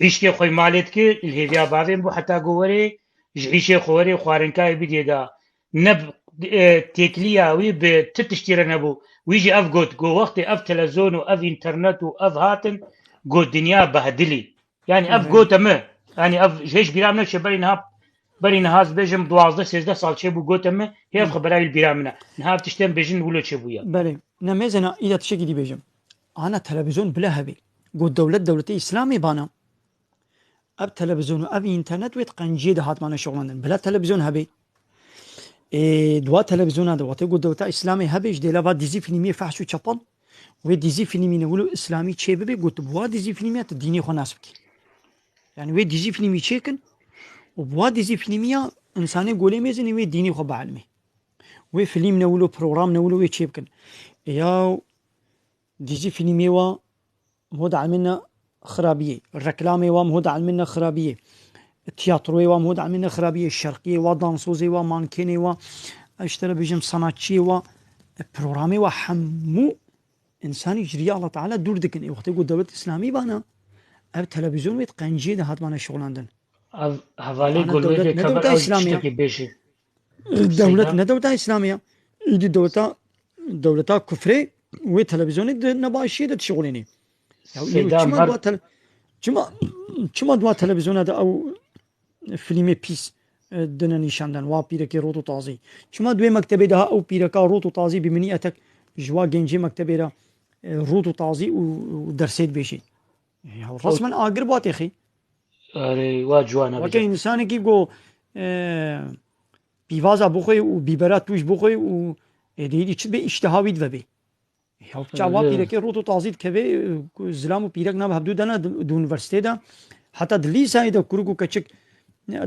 îşkê xwe malê dikir, li hêviya bavê min bû, heta go werê, ji îşê xwe werê xwarinkayê bidê da. Ne bi, e, têkiliya wî bi ti tiştî re nebû. Wî jî ev got, go wextê ev telezon û ev înternet û ev hatin, go dinya behdilî. Yani ev gote min. Yani ev ji hêj bîra min neçe berî niha, berî niha ez bêjim duwazdeh sêzdeh sal çêbû gote min, hê ev xebera wî li bîra min e. Niha ev tiştên bêjin wilo çêbûye. Belê. Ne mêzena îda tiştekî dî bêjim. Ana televîzyon bile hebî. Got dewlet dewletê Îslamê bana. Ev televîzyon û ev înternet wê di qenciyê de hatmane şixulandin. Bila televîzyon hebî. Ê, dua televîzyona de wextê got dewleta Îslamê hebî ji dêla va dizî fîlmiyê fehş û çepel. Wê dizî fîlmî ne wilo Îslamî çê bibe, got, bi wa dizî fîlmiya tu dînê xwe nas bikî. Yani wê dizî fîlmî çêkin û bi wa dizî fîlmiya insanê golê mêzin ê wê dînê xwe bielmê. Wê fîlm ne wilo, program ne wilo wê çê bikin. Ya dizî fîlmê wa mihod elmê ne xirabiyê. Reklamê wa mihod elmê ne xirabiyê. Tiyatroyê wa mihod elmê ne xirabiyê. Şerqiyê wa, dansozê wa, mankênê wa, ez ji te re bêjim sanatçiyê wa, programê wa hemû Însanî ji riya Allah Teala dûr dikin. Ê wextê ku dewlet Îslamî bana, ev televîzyon wê di qenciyê de hatmane şixulandin. Ev hevalê Ana gul wê dewlet dê ne keber dewleta ew jî Îslamî ya. Tiştekê bêje. Dewlet Seyda. Ne dewleta Îslamî ya. Îdî dewleta, dewleta kufrê wê televîzyonê di nebaşiyê de dişixulînê. Ya, Seyda çima Mer- dua tele-, çima, çima dua televîzyona de ew filmê pîs, e, dine nîşan dan, wa pîrekê rot û tazî. Çima di wê mektebê de ha ew pîreka rot û tazî bimînî etek ji wa gencê mektebê re, e, rot û tazî û, û dersê dibêjî? Ya, resmen agir ba têxî. Erê, wa ciwan e Weke bêje. Însanekî go, e, pîvaza bixwe û bîbera tûj bixwe û êdî çi bê îştiha wî dive bê. Ya çawa Lê- pîrekê rot û tazî dikeve, ku zilam û pîrek nav hevdû dene di, di unîversîteyê de, heta di lîseyê de kurik û keçik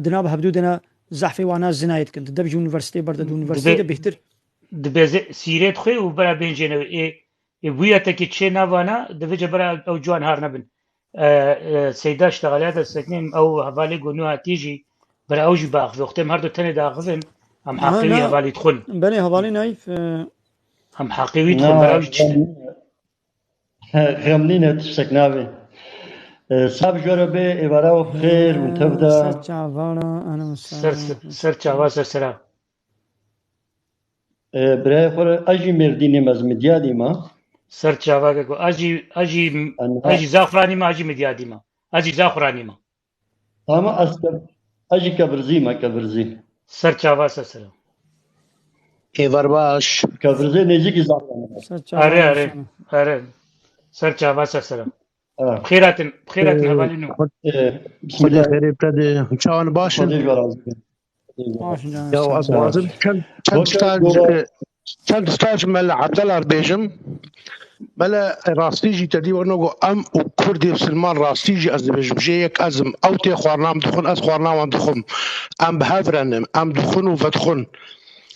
di nav hevdû dene zehfê wana zinayê dikin. Di dev ji unîversîteyê berde, di unîversîteyê de Dibe- bêhtir. Dibeze sîret xwe û bera bêncêne ê, ê bûyetekê çê navana, divêce bera ew ciwan har nebin. E, e, Seyda ji texeliya de sekinîn, ew hevalê ku nû hatî jî, bera ew jî biaxive. Wextê em her du tenê diaxivin, em Na, heqê wî na. Hevalî dixwin. Belê hevalê Naîf, e, Em heqê wî dixwin, bera ew jî çi? Xem-, he, xem nîne, tiştek nabê. E, sab jore bê, êvara we xêr, hûn tev de. Ser çava re, ene Ser, ser çava ser sera. E, birayê xwe re, ez jî Mêrdînê me, ez Midyadî me. Ser çava ke ku, ez jî, ez jî, Ana. Ez jî Zaxranî me, ez jî Midyadî me. Ez jî Zaxranî me. Ama ez ke-, ez jî Kevirzî me, Kevirzî. Ser çava ser sera. Êvar baş. Kevirzê nêzîkî Zaxranî me. Ser çava Are, are, baş. Are. Ser çava ser sera. Ha. Xêratin, xêratin Ee, hevalî nû. Ee, Xwedê bismillah. Xêrê te de, çawan baş in? Xwedê ji we razî be. Baş in, canım, Ya, sağ ol. Ez dixwazim çend, çend Weke tişta, go- e, çend tişta ji Mela Ebdela re bêjim. Mela, e, rastî jî te dî weno go em û Kurdê Silman rastî jî ez dibêjim. Jê yek ez im. Ew tê xwarina min dixwin, ez xwarina wan dixwim. Em bi hev re nin. Em dixwin û vedixwin.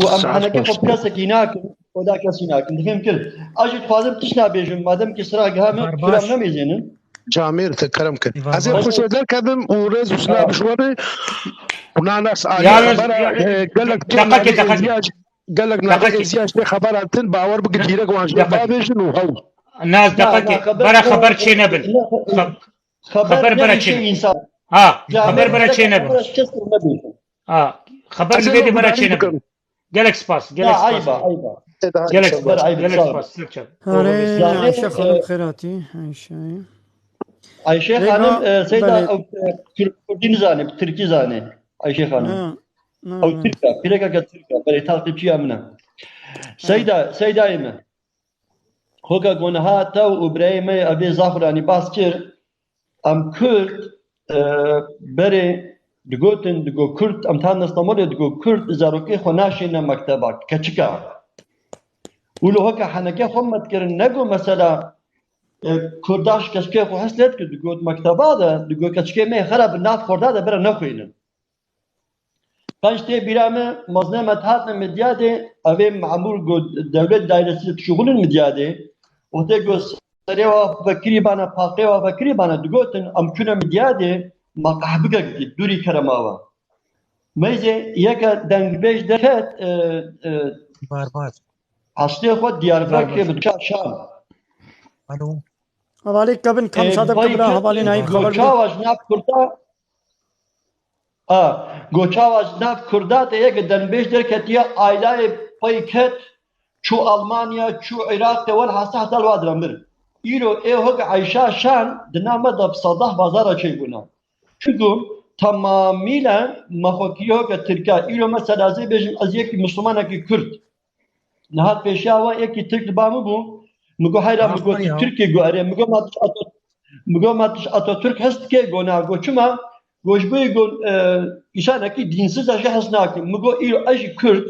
û em henekê xwe bi kesekî nakin, oda kesî nakin. Dixêm kir. Ez jî dixwazim tişta bêjim, madem ki sira giha min, Bar filan baş. Nemêzênin. Camêr, te kerem kir. Bar Ez ê baş. Xweşê derkedim û rêz û silav Tamam. Ji we re. Û nanas alî Yalnız, xebera, ya-, e, gelek tu dakika, navê dakika. Êziya, gelek navê Dakika. Êziya ji tê xebera din, bawer bike, dîrek wan ji Dakika. Bavêjin û hew. Naz, Na, dakika. Na, xeber Bara ne, xeber çê nebin. Ne, Xeb-, xeber xeber ne bera işe çê nebin. Insan. Ha, Ya, xeber ne, bera ne, çê nebin. Xeber kes nebin. Ha, xeber Ez ê li bê de bera çê nebin. Gelek spas, gelek Ya, spas. Ayba, ayba. Gelek spas, Ber ayba, gelek sağ ol. Spas, Türkçe. Hare, Doğru. Yani, Ayşe e, Hanım Kherati, Ayşe. Ayşe Rêva, Hanım, e, Seyda, belê. Ew, e, Türk, Kurdî nizane, Tirkî zane. Ayşe Hanım. Ha, ha, Ew ha. Tirka, pîrekeke Tirka, belê takipçiya min e. Seyda, Seydayê min. Hoka ku niha te û birayê me evê Zaxuranî bas kir, em Kurd, e, berê digotin, digo Kurd, em tan Stenbolê digo Kurd zarokê xwe naşêne mekteba, keçika. Û li hoka heneke xwe me dikirin, nego mesela, e, Kurda ji keçikê xwe hes lê dikir, digot mekteba de, digo keçikê me xera bi nav xorda de bere nexwînin. Qenc tê bîra me, mezne me dihatne Midyadê, evê memûr got dewlet dairesi dişuxulin Midyadê. Wextê got serê wa vekirî bana, paqê wa vekirî bana, digotin, em çûne Midyadê, ma qehbikek dît, dûrî kerema wa. Meyzê yeke dengbêj derket, e, e, Barbar. Eslê xwe Diyarbekirê Barbar. Bi dika Şam. Alo. Hevalê kevin kam E, sade vay kevin hevalê nayî xeber goça wa ji nav Kurda, a, goça wa ji nav Kurda te yeke dengbêj derketiye, aylayê pey ket, çû Almanya, çû Iraqê, welhasîl heta li wa diramir. Îro ê hok Eyşa Şan di nav me de bi sadah bazara çêbûna. Çunku temamîle me xwe kiriye hoke Tirka. Îro mesela ez ê bêjim, ez yekî Mislimanekî Kurd. Niha pêşiya we yekî Tirk li ba min bû. Min got, "Heyra," min got, "Tirkê?" Got, "Erê." Min got, "Ma tu ji Ato-, min got, ma tu ji Atatürk hes dikê?" Got, "Na." Got, "Çima?" Got, "Ji bo yê," got, e, "îşanekî dînsiz e, jê hes nakim." Min got, "Îro ez jî Kurd,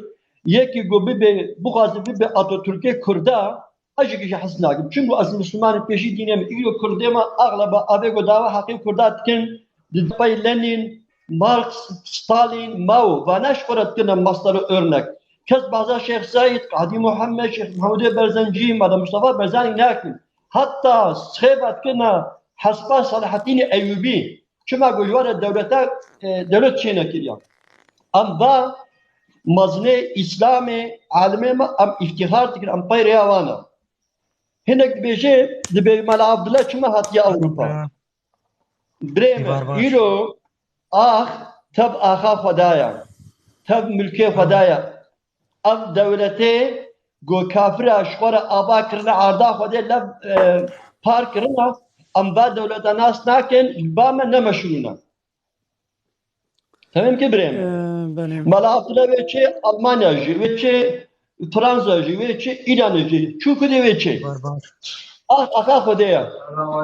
yekî got bibe, bixwaze bibe Atatürkê Kurda, ez jî jê hes nakim. Çunku ez Mislimanê pêşî dînê me, îro Kurdê me axleba avê got dawa heqê Kurda dikin, di pey Lenin, Marx, Stalin, Mao, vana ji xwe re dikirine masdero örnek. Kes baza Şêx Seîd, Qadî Muhammed, Şêx Mehmûdê Berzencî, Mada Mustafa Berzanî nakin. Heta sixêba dikirine hesba Selahaddînê Eyûbî. Çima ku ji we re dewlete, e, dewlet çênekiriya. Em va mezinê Îslamê, alimê me, em îftîxar dikin, em pey rêya wan e. Hinek dibêje, dibê Mela Abdullah çima hatiye Ewropa? Ha. Birê me, Êvar baş. Îro ax tev axa Xweda ye. Tev milkê Xweda ye. Ev dewletê ku kafira ji xwe re ava kirine, arda Xwedê lev, e, par kirine, em va dewleta nas nakin, ba me ne meşrû ne. Temam ki birê min. Ee, belê. Mala Abdullah wê çê Almanya jî, wê çê Fransa jî, wê çê Îranê jî. Çû kudê wê çê. Ah, aha Xwedê ya.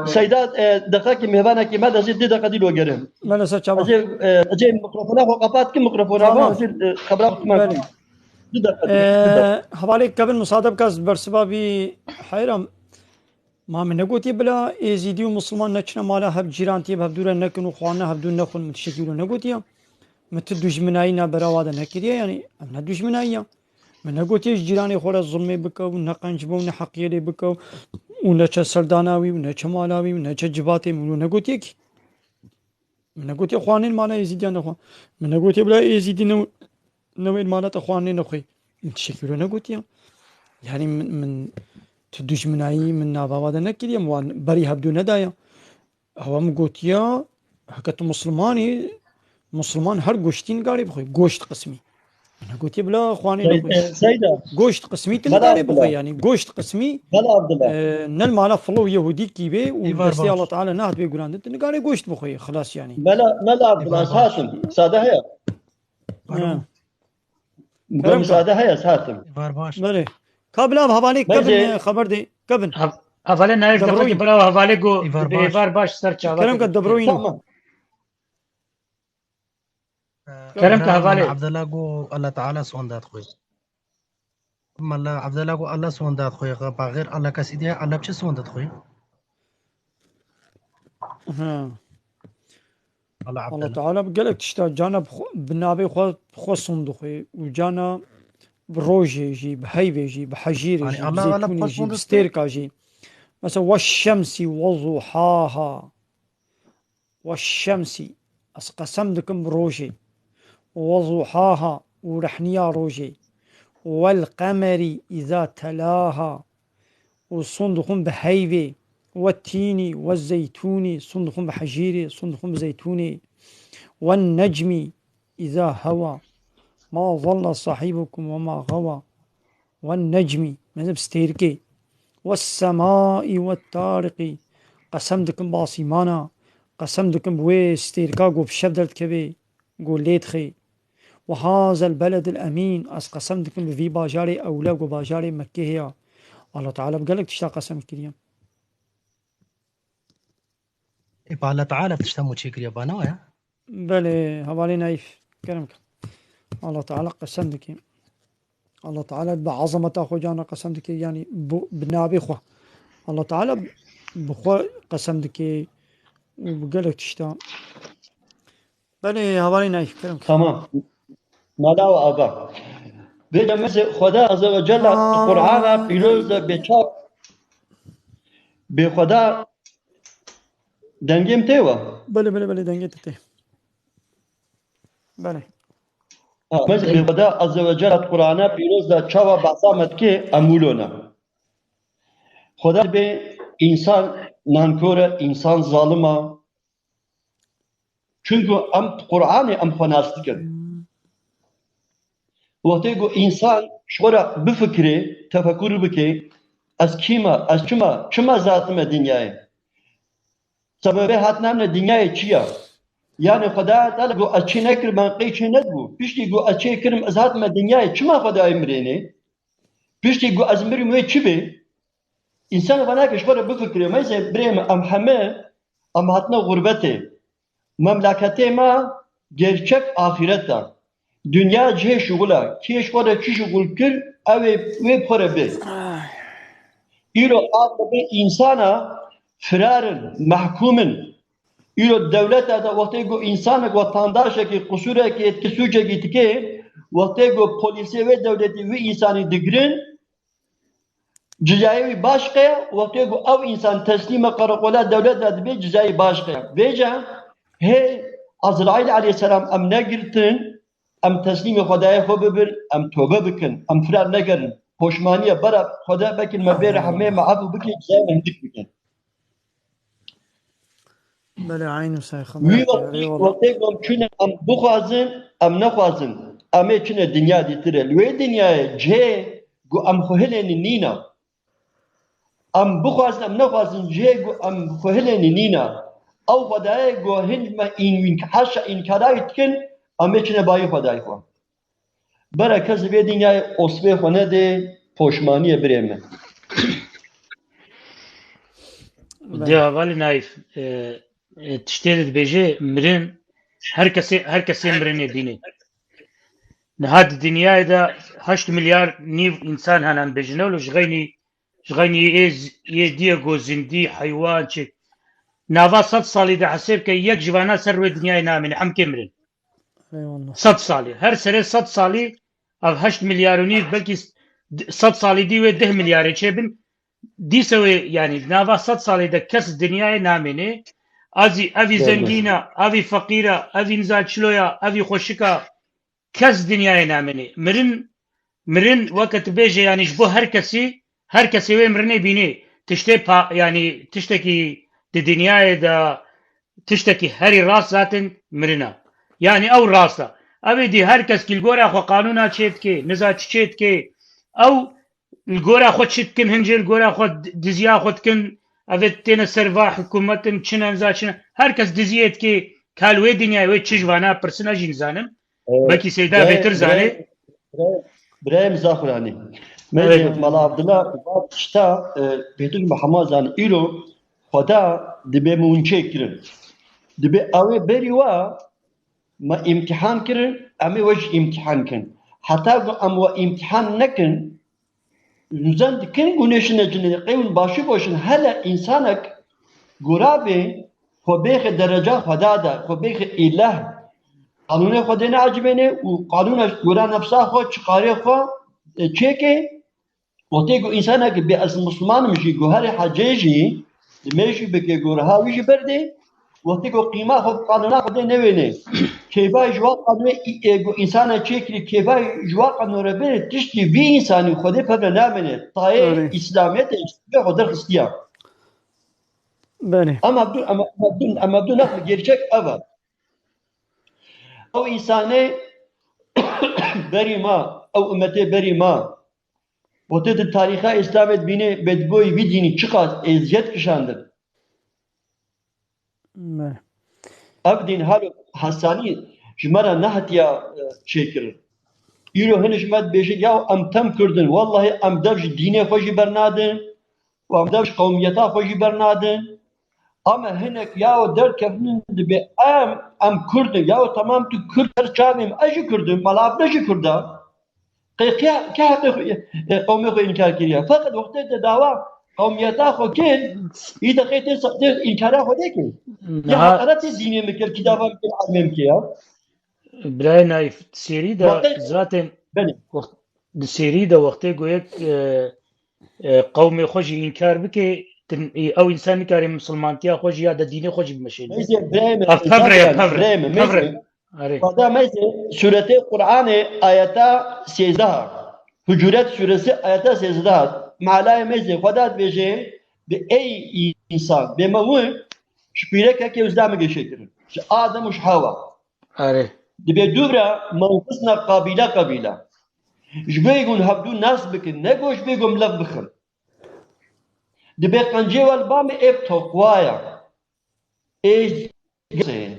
Seyda, e, deqekî mêvanekî me dezî di deqe dî lo gerim. Mele ser çava. Ez ê, e, ez ê mikrofona xwe qapat ki mikrofona xwe, Tamam. ez ê, e, xebra xwe Belê. Di deqe dî, di deqe. Ee, hevalê kevin musade bike ez bersiva vî heyram. Ma min negotiye bila Êzîdî û Musulman neçine mala hev cîran tê bi hevdû re nekin û xwarina hevdû nexwin, min tiştekî wilo negotiye. Min ti dujminayî navbera wa de nekiriye, yanî ev ne dujminayî ya. Min negotiye ji cîranê xwe re zulmê bike û ne qenc be û ne heqiyê lê bike û ne çe serdana wî û ne çe mala wî û ne çe civatê min wilo negotiye kî. Min negotiye xwarinên mala Êzîdiyan nexwe. Min negotiye bila Êzîdî ne, newên mala te xwarinê nexwê. Min tiştekî wilo negotiye. Yanî min, min tu dujminayî min nava wa de nekiriye, min wan berî hevdû nedaye. Ewa min gotiye, heke tu Muslimanî, Musliman her goştî nigarê bixwe. Goşt qismî. Min negotiye bila xwarinê Sey-, nexwe. e, Seyda. Goşt qismî tu Bela nigarê bixwe Abdullah. yanî. Goşt qismî, Bela Abdullah. e, ne li mala filo Yehudî kî bê û Êvar destê baş. Allah Teala nehat bê gurandin, tu nigarê goşt bixwe, xilas yanî. Bela, Bela Abdullah, Êvar ez baş. hatim. Sade heye. Pardon. Ha. Kerem Bela ka. sade heye, ez hatim. Êvar baş. Belê. Ka bila hevalê Bence kevin, e, xeber de kevin. Av-, avale nayê Debroyî. Debroyî, bila hevalê go Êvar baş. Êvar baş ser çava Kerem ka kevin. Debroyî. Tamam. Kerem ke Kerem hevalê. Mala Abdullah go Allah Teala sondat xwe. Mala Abdullah go Allah sondat xwe. Baxir Allah kesî diye Allah çi sondat xwe? Ha. Allah Allah Abdullah. Teala bi gelek tişta cana bi xwe, bi navê xwe, bi xwe sondat xwe. Û cana bi rojê jî, bi heyvê jî, bi hecîrê Hani jî, bi Allah Allah zeytûnê jî, bi sondat xwe. stêrka jî. Mesela, "Weşşemsî wezuhaha." Weşşemsî, ez qesem dikim bi rojê. Wezuhaha, û rehniya rojê. Wel qemerî îza telaha, û son dixwim bi heyvê. Wettînî, wezzeytûnî, son dixwim bi hecîrê, son dixwim bi zeytûnê. Wen necmî îza hewa. Ma zalla sahibukum we ma xewa. Wen necmî, mezin bi stêrkê. Wes semai wet tariqî. Qesem dikim bi asîmana. Qesem dikim bi wê stêrka ku bi şev derdikevê, ku lê dixê. Ve hazel beledil emîn. Ez qesem dikim bi vî bajarê ewle ku bajarê Mekkê heye. Allah Teala bi gelek tişta qesem kiriye. Ê, pa Allah Teala tişta mû çêkiriye, ba ne waya? Belê, hevalê Naîf, kerem ke. Allah Teala qesem dike. Allah Teala bi azameta xwe cana qesem dike, yanî bu, bi navê xwe. Allah Teala bi xwe qesem dike û bi gelek tişta. Belê, hevalê Naîf, kerem ke. Tamam. Mala we ava. Vê demê Xweda Azze ve Celle Aa. Qur'ana pîroz de bê çav, bê Xweda dengê min tê we? Belê, belê, belê, dengê te tê. Belê. Ha, mez bê Xweda Azze ve Celle Qur'ana pîroz de çawa behsa me dike, em wilo ne. Xweda dibê însan nankor e, însan zalim e. Çunku em Qur'anê em xwe nas dikin. Wextê ku însan ji xwe re bifikirê, tefekur bike, ez kî me, ez çi me, çima ez hatime dinyayê? Sebebê hatina min dinyayê çi ye? Yanî Xwedaya Teala ku ez çê nekirim, qey çê nedibû. Piştî ku ez çê kirim, ez hatime dinyayê, çima Xwedayê mirênê? Piştî ku ez mirim wê çi bê? Însan vana ke ji xwe re bifikire, meyse birê me, em heme, em hatine xurbetê. Memleketê me gerçek axiret e. Dinya cihê şixul e. Kê ji xwe re çi şixul kir, ew ê wê bi xwe re bê. Ay. Îro axirê însana firar in, mehkûm in. Îro dewleta de wextê ku însanek, wetandaşekî qusûrekê dike, sûcekî dike, wextê ku polîsê wê dewletî wî însanî digirin, cezayê wî başqe ye, wextê ku ew însan teslîme qereqola dewleta dibe, cezayê başqe ye. Vêca hê Ezraîl aleyhisselam em negirtin, em teslîmê Xwedayê xwe bibin, em tobe bikin, em firar negerin. Poşmaniye bera Xweda bekin, me bê rehmê me efû bikin, cezayê me hindik bikin. Belê, eyn û say xeber Wî wextî, wextê, eyvallah. Wextê ku em çûne em bixwazin, em nexwazin, em ê çûne dinya dîtire. Li wê dinyayê cihê ku em xwe hilênin nîne. Em bixwazin, em nexwazin, cihê ku em xwe hilênin nîne. Ew Xwedayê ku hin me în-, înk-, haşa înkarayî dikin, Em ê çine bayî Xwedayê xwe. Bere kes vê dinyayê osbê xwe nede, poşmaniyê birê me. Diya valî Naîf, e, e, tiştê de dibêje mirin, her kesê, her kesê mirinê dînê. Niha di dinyayê de heşt milyar nîv însan hene em bêjin, ewlo ji xeynî, ji xeynî ê z-, ê diye go zindî, heywan, çi. Nava sed salî de hesêb ke yek ji vana ser wê dinyayê namîne, hemkê mirin. Eyvallah. Sed salî. Her serê sed salî ev heşt milyar û nîv, belkî s-, d-, sed salî dî wê deh milyarê çêbin. Dîse wê, yanî, di nava sed salî de kes dinyayê namêne. Azî, evî Geldi. zengîn e, evî feqîr e, evî niza çilo ye, evî xweşik e. Kes dinyayê namêne. Mirin, mirin weke tu bêje, yanî, ji bo her kesî, her kesê wê mirinê bînê. Tiştê pa-, yanî, tiştekî di dinyayê de, tiştekî herî rast zaten mirin e. Yanî ew rast e. Ew ê dî her kes kî li gora xwe qanûna çê dike, niza çi çê dike. Ew li gora xwe çi dikin, hin jî li gora xwe di-, diziya xwe dikin. Ev ê têne ser va hikûmetin, çi ne niza çi ne. Her kes diziyê dike, ka li wê dinyayê wê çi ji vana pirsin, ez jî nizanim. Ee, Belkî Seyda birayê, bêtir zanê. Birayê, birayê Miza Xuranî. Mêzê Evet. Mala Abdullah va tişta, e, bêtir Mihemed zanî. Îro Xweda dibê min hûn çêkirin. Dibê ew ê berî wa me îmtihan kirin, em ê we jî îmtihan kin. Heta ku em we îmtihan nekin, nûzen dikin ku nêşine cinê, qey hûn başî boşin. Hele însanek gora bê, xwe bêxe dereca Xweda de, xwe bêxe îleh. Qanûnê Xwedê neecibêne û qanûna gora nefsa xwe, çiqarê xwe, e, çêke. Wextê ku însanek bê ez misliman im jî, ku herê hecê jî, dimê jî bike, ku reha wî jî berdê, wextê ku qîma xwe bi qanûna Xwedê newêne, kêfa ji wa qanûnê, e, ku însanek çêkirî, kêfa ji wa qanûnê re bêne, tiştî vî însanî Xwedê pevre namêne. Tayê Erê. Îslamiyetê ji xwe derxistiya. Belê. Ama dur, ama, ama dur, ama dur, nasıl gerçek ev e. Ew însanê berî ma, ew ummetê berî ma, Wextê di tarîxa Îslamê dibînê, bêdboyî vî dînî çiqas eziyet kişandin. Me. Ev dîn halo hesanî ji me re nehatiya, e, çêkirin. Îro hin ji me dibêjin, ya em tem Kurd in. Wellahî em dev ji dînê xwe jî bernadin û em dev ji qewmiyeta xwe jî bernadin. Ama hinek ya derkevin dibê em, em Kurd in. Ya temam tu Kurd her çavê min, ez jî Kurd im, mala Abdullah jî Kurd e. Qey ke, ke heqê xwe, e, qewmê xwe înkar kiriye. Feqet wextê te dawa qewmiyeta xwe kir, î de qey tê sa-, tê înkara xwe dê kir. Ya Niha heqaretê dînê min kir, kitaba min kir, ilmê min kir ya. Birayê Naîf, di sêrî de Wextê zaten Belê. wext-, di sêrî de wextê goyek, e, e, qewmê xwe jî înkar bike, tin-, e, ew însan nikare misilmantiya xwe jî ya de dînê xwe jî bimeşêne. Meyzê birayê min, Ev pevre ye, Zafer, pevre, birayê min, pevre. meyzê. Erê. Xweda meyzê, surete Qur'anê ayeta sêzdeh. Hucuret suresi ayeta sêzdeh. Mealayê meyzê, Xweda dibêje, bi ey însan, bê me win, ji pîrekekê û zida min gêşe kirin. Ji Adem û ji Hewa. Erê. Dibê dûvra me win xistine qabîle qabîle. Ji bo ku hevdû nas bikin, ne ku ji bo ku em lev bixin. Dibê qencê we li ba me ê bi toqwa ye. Ê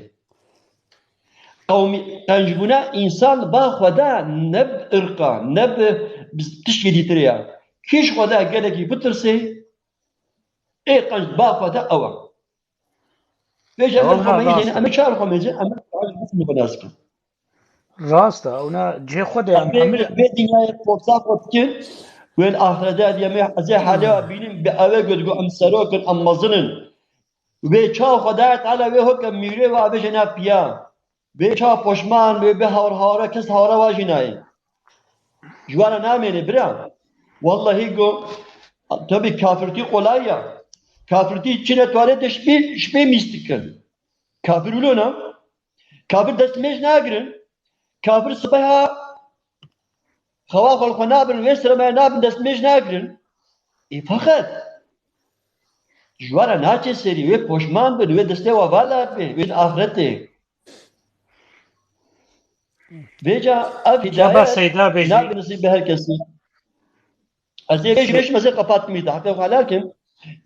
Qewmî-, qencbûna însan li ba Xweda ne bi irqa, ne bi, bi tiştê dîtirê ya. Kî ji Xweda gelekî bitirse, ê qenc ba Xweda ew e. Vêca Ew em ha, xwe rast meyzên, e. em ê çar xwe meyzên, em ê xwe nas bikin. Rast e, ona cihê xwe de em, Vê, em vê dinyayê porsa xwe dikin, wên axirete diye me ez ê halê wa bînim, bi ew ê got, got, em serok in, em mezin in. Wê çawa Xwedayê Teala wê hoke mîrê wa bêje na piya. Wê çawa poşman, wê bê hawr hawre, kes hawre wa jî nayê. Ji wan re namêne bira. Wellahî go, tabi kafirtî qolay ya. Kafirtî çine tuwaletê ji pê, ji pê mîst dikin. Kafir wilo ne? Kafir destmêj nagirin. Kafir sibeha xewa xwe li xwe nabin, wê siremaya nabin, destmêj nagirin. Ê feqet ji we re naçe serî, wê poşman bin, wê destê we vala be, wê axretê. Vêca ev Caba hidayet Seyda bêjî. nabe nesîb bi her kesî. Ez ê vê jî, vê jî mezê qepat mî de, heqê xwe helal kim.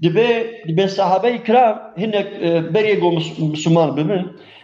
Dibê, dibê sahabeyî kiram hinek, e, berê go mis-, misliman bibin.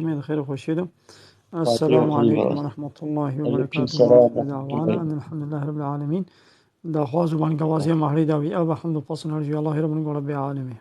çêmê di xêr û xweşiyê de. Esselamu aleykum ve rahmetullahi ve berekatuhu. Ve ahiru da'wana enelhamdülillahi rabbil alemin. Daxwaz û bangewazîya mahrê dawî ev e, hemd û pasin her jî Allahê Rabbul Gora bê alemê.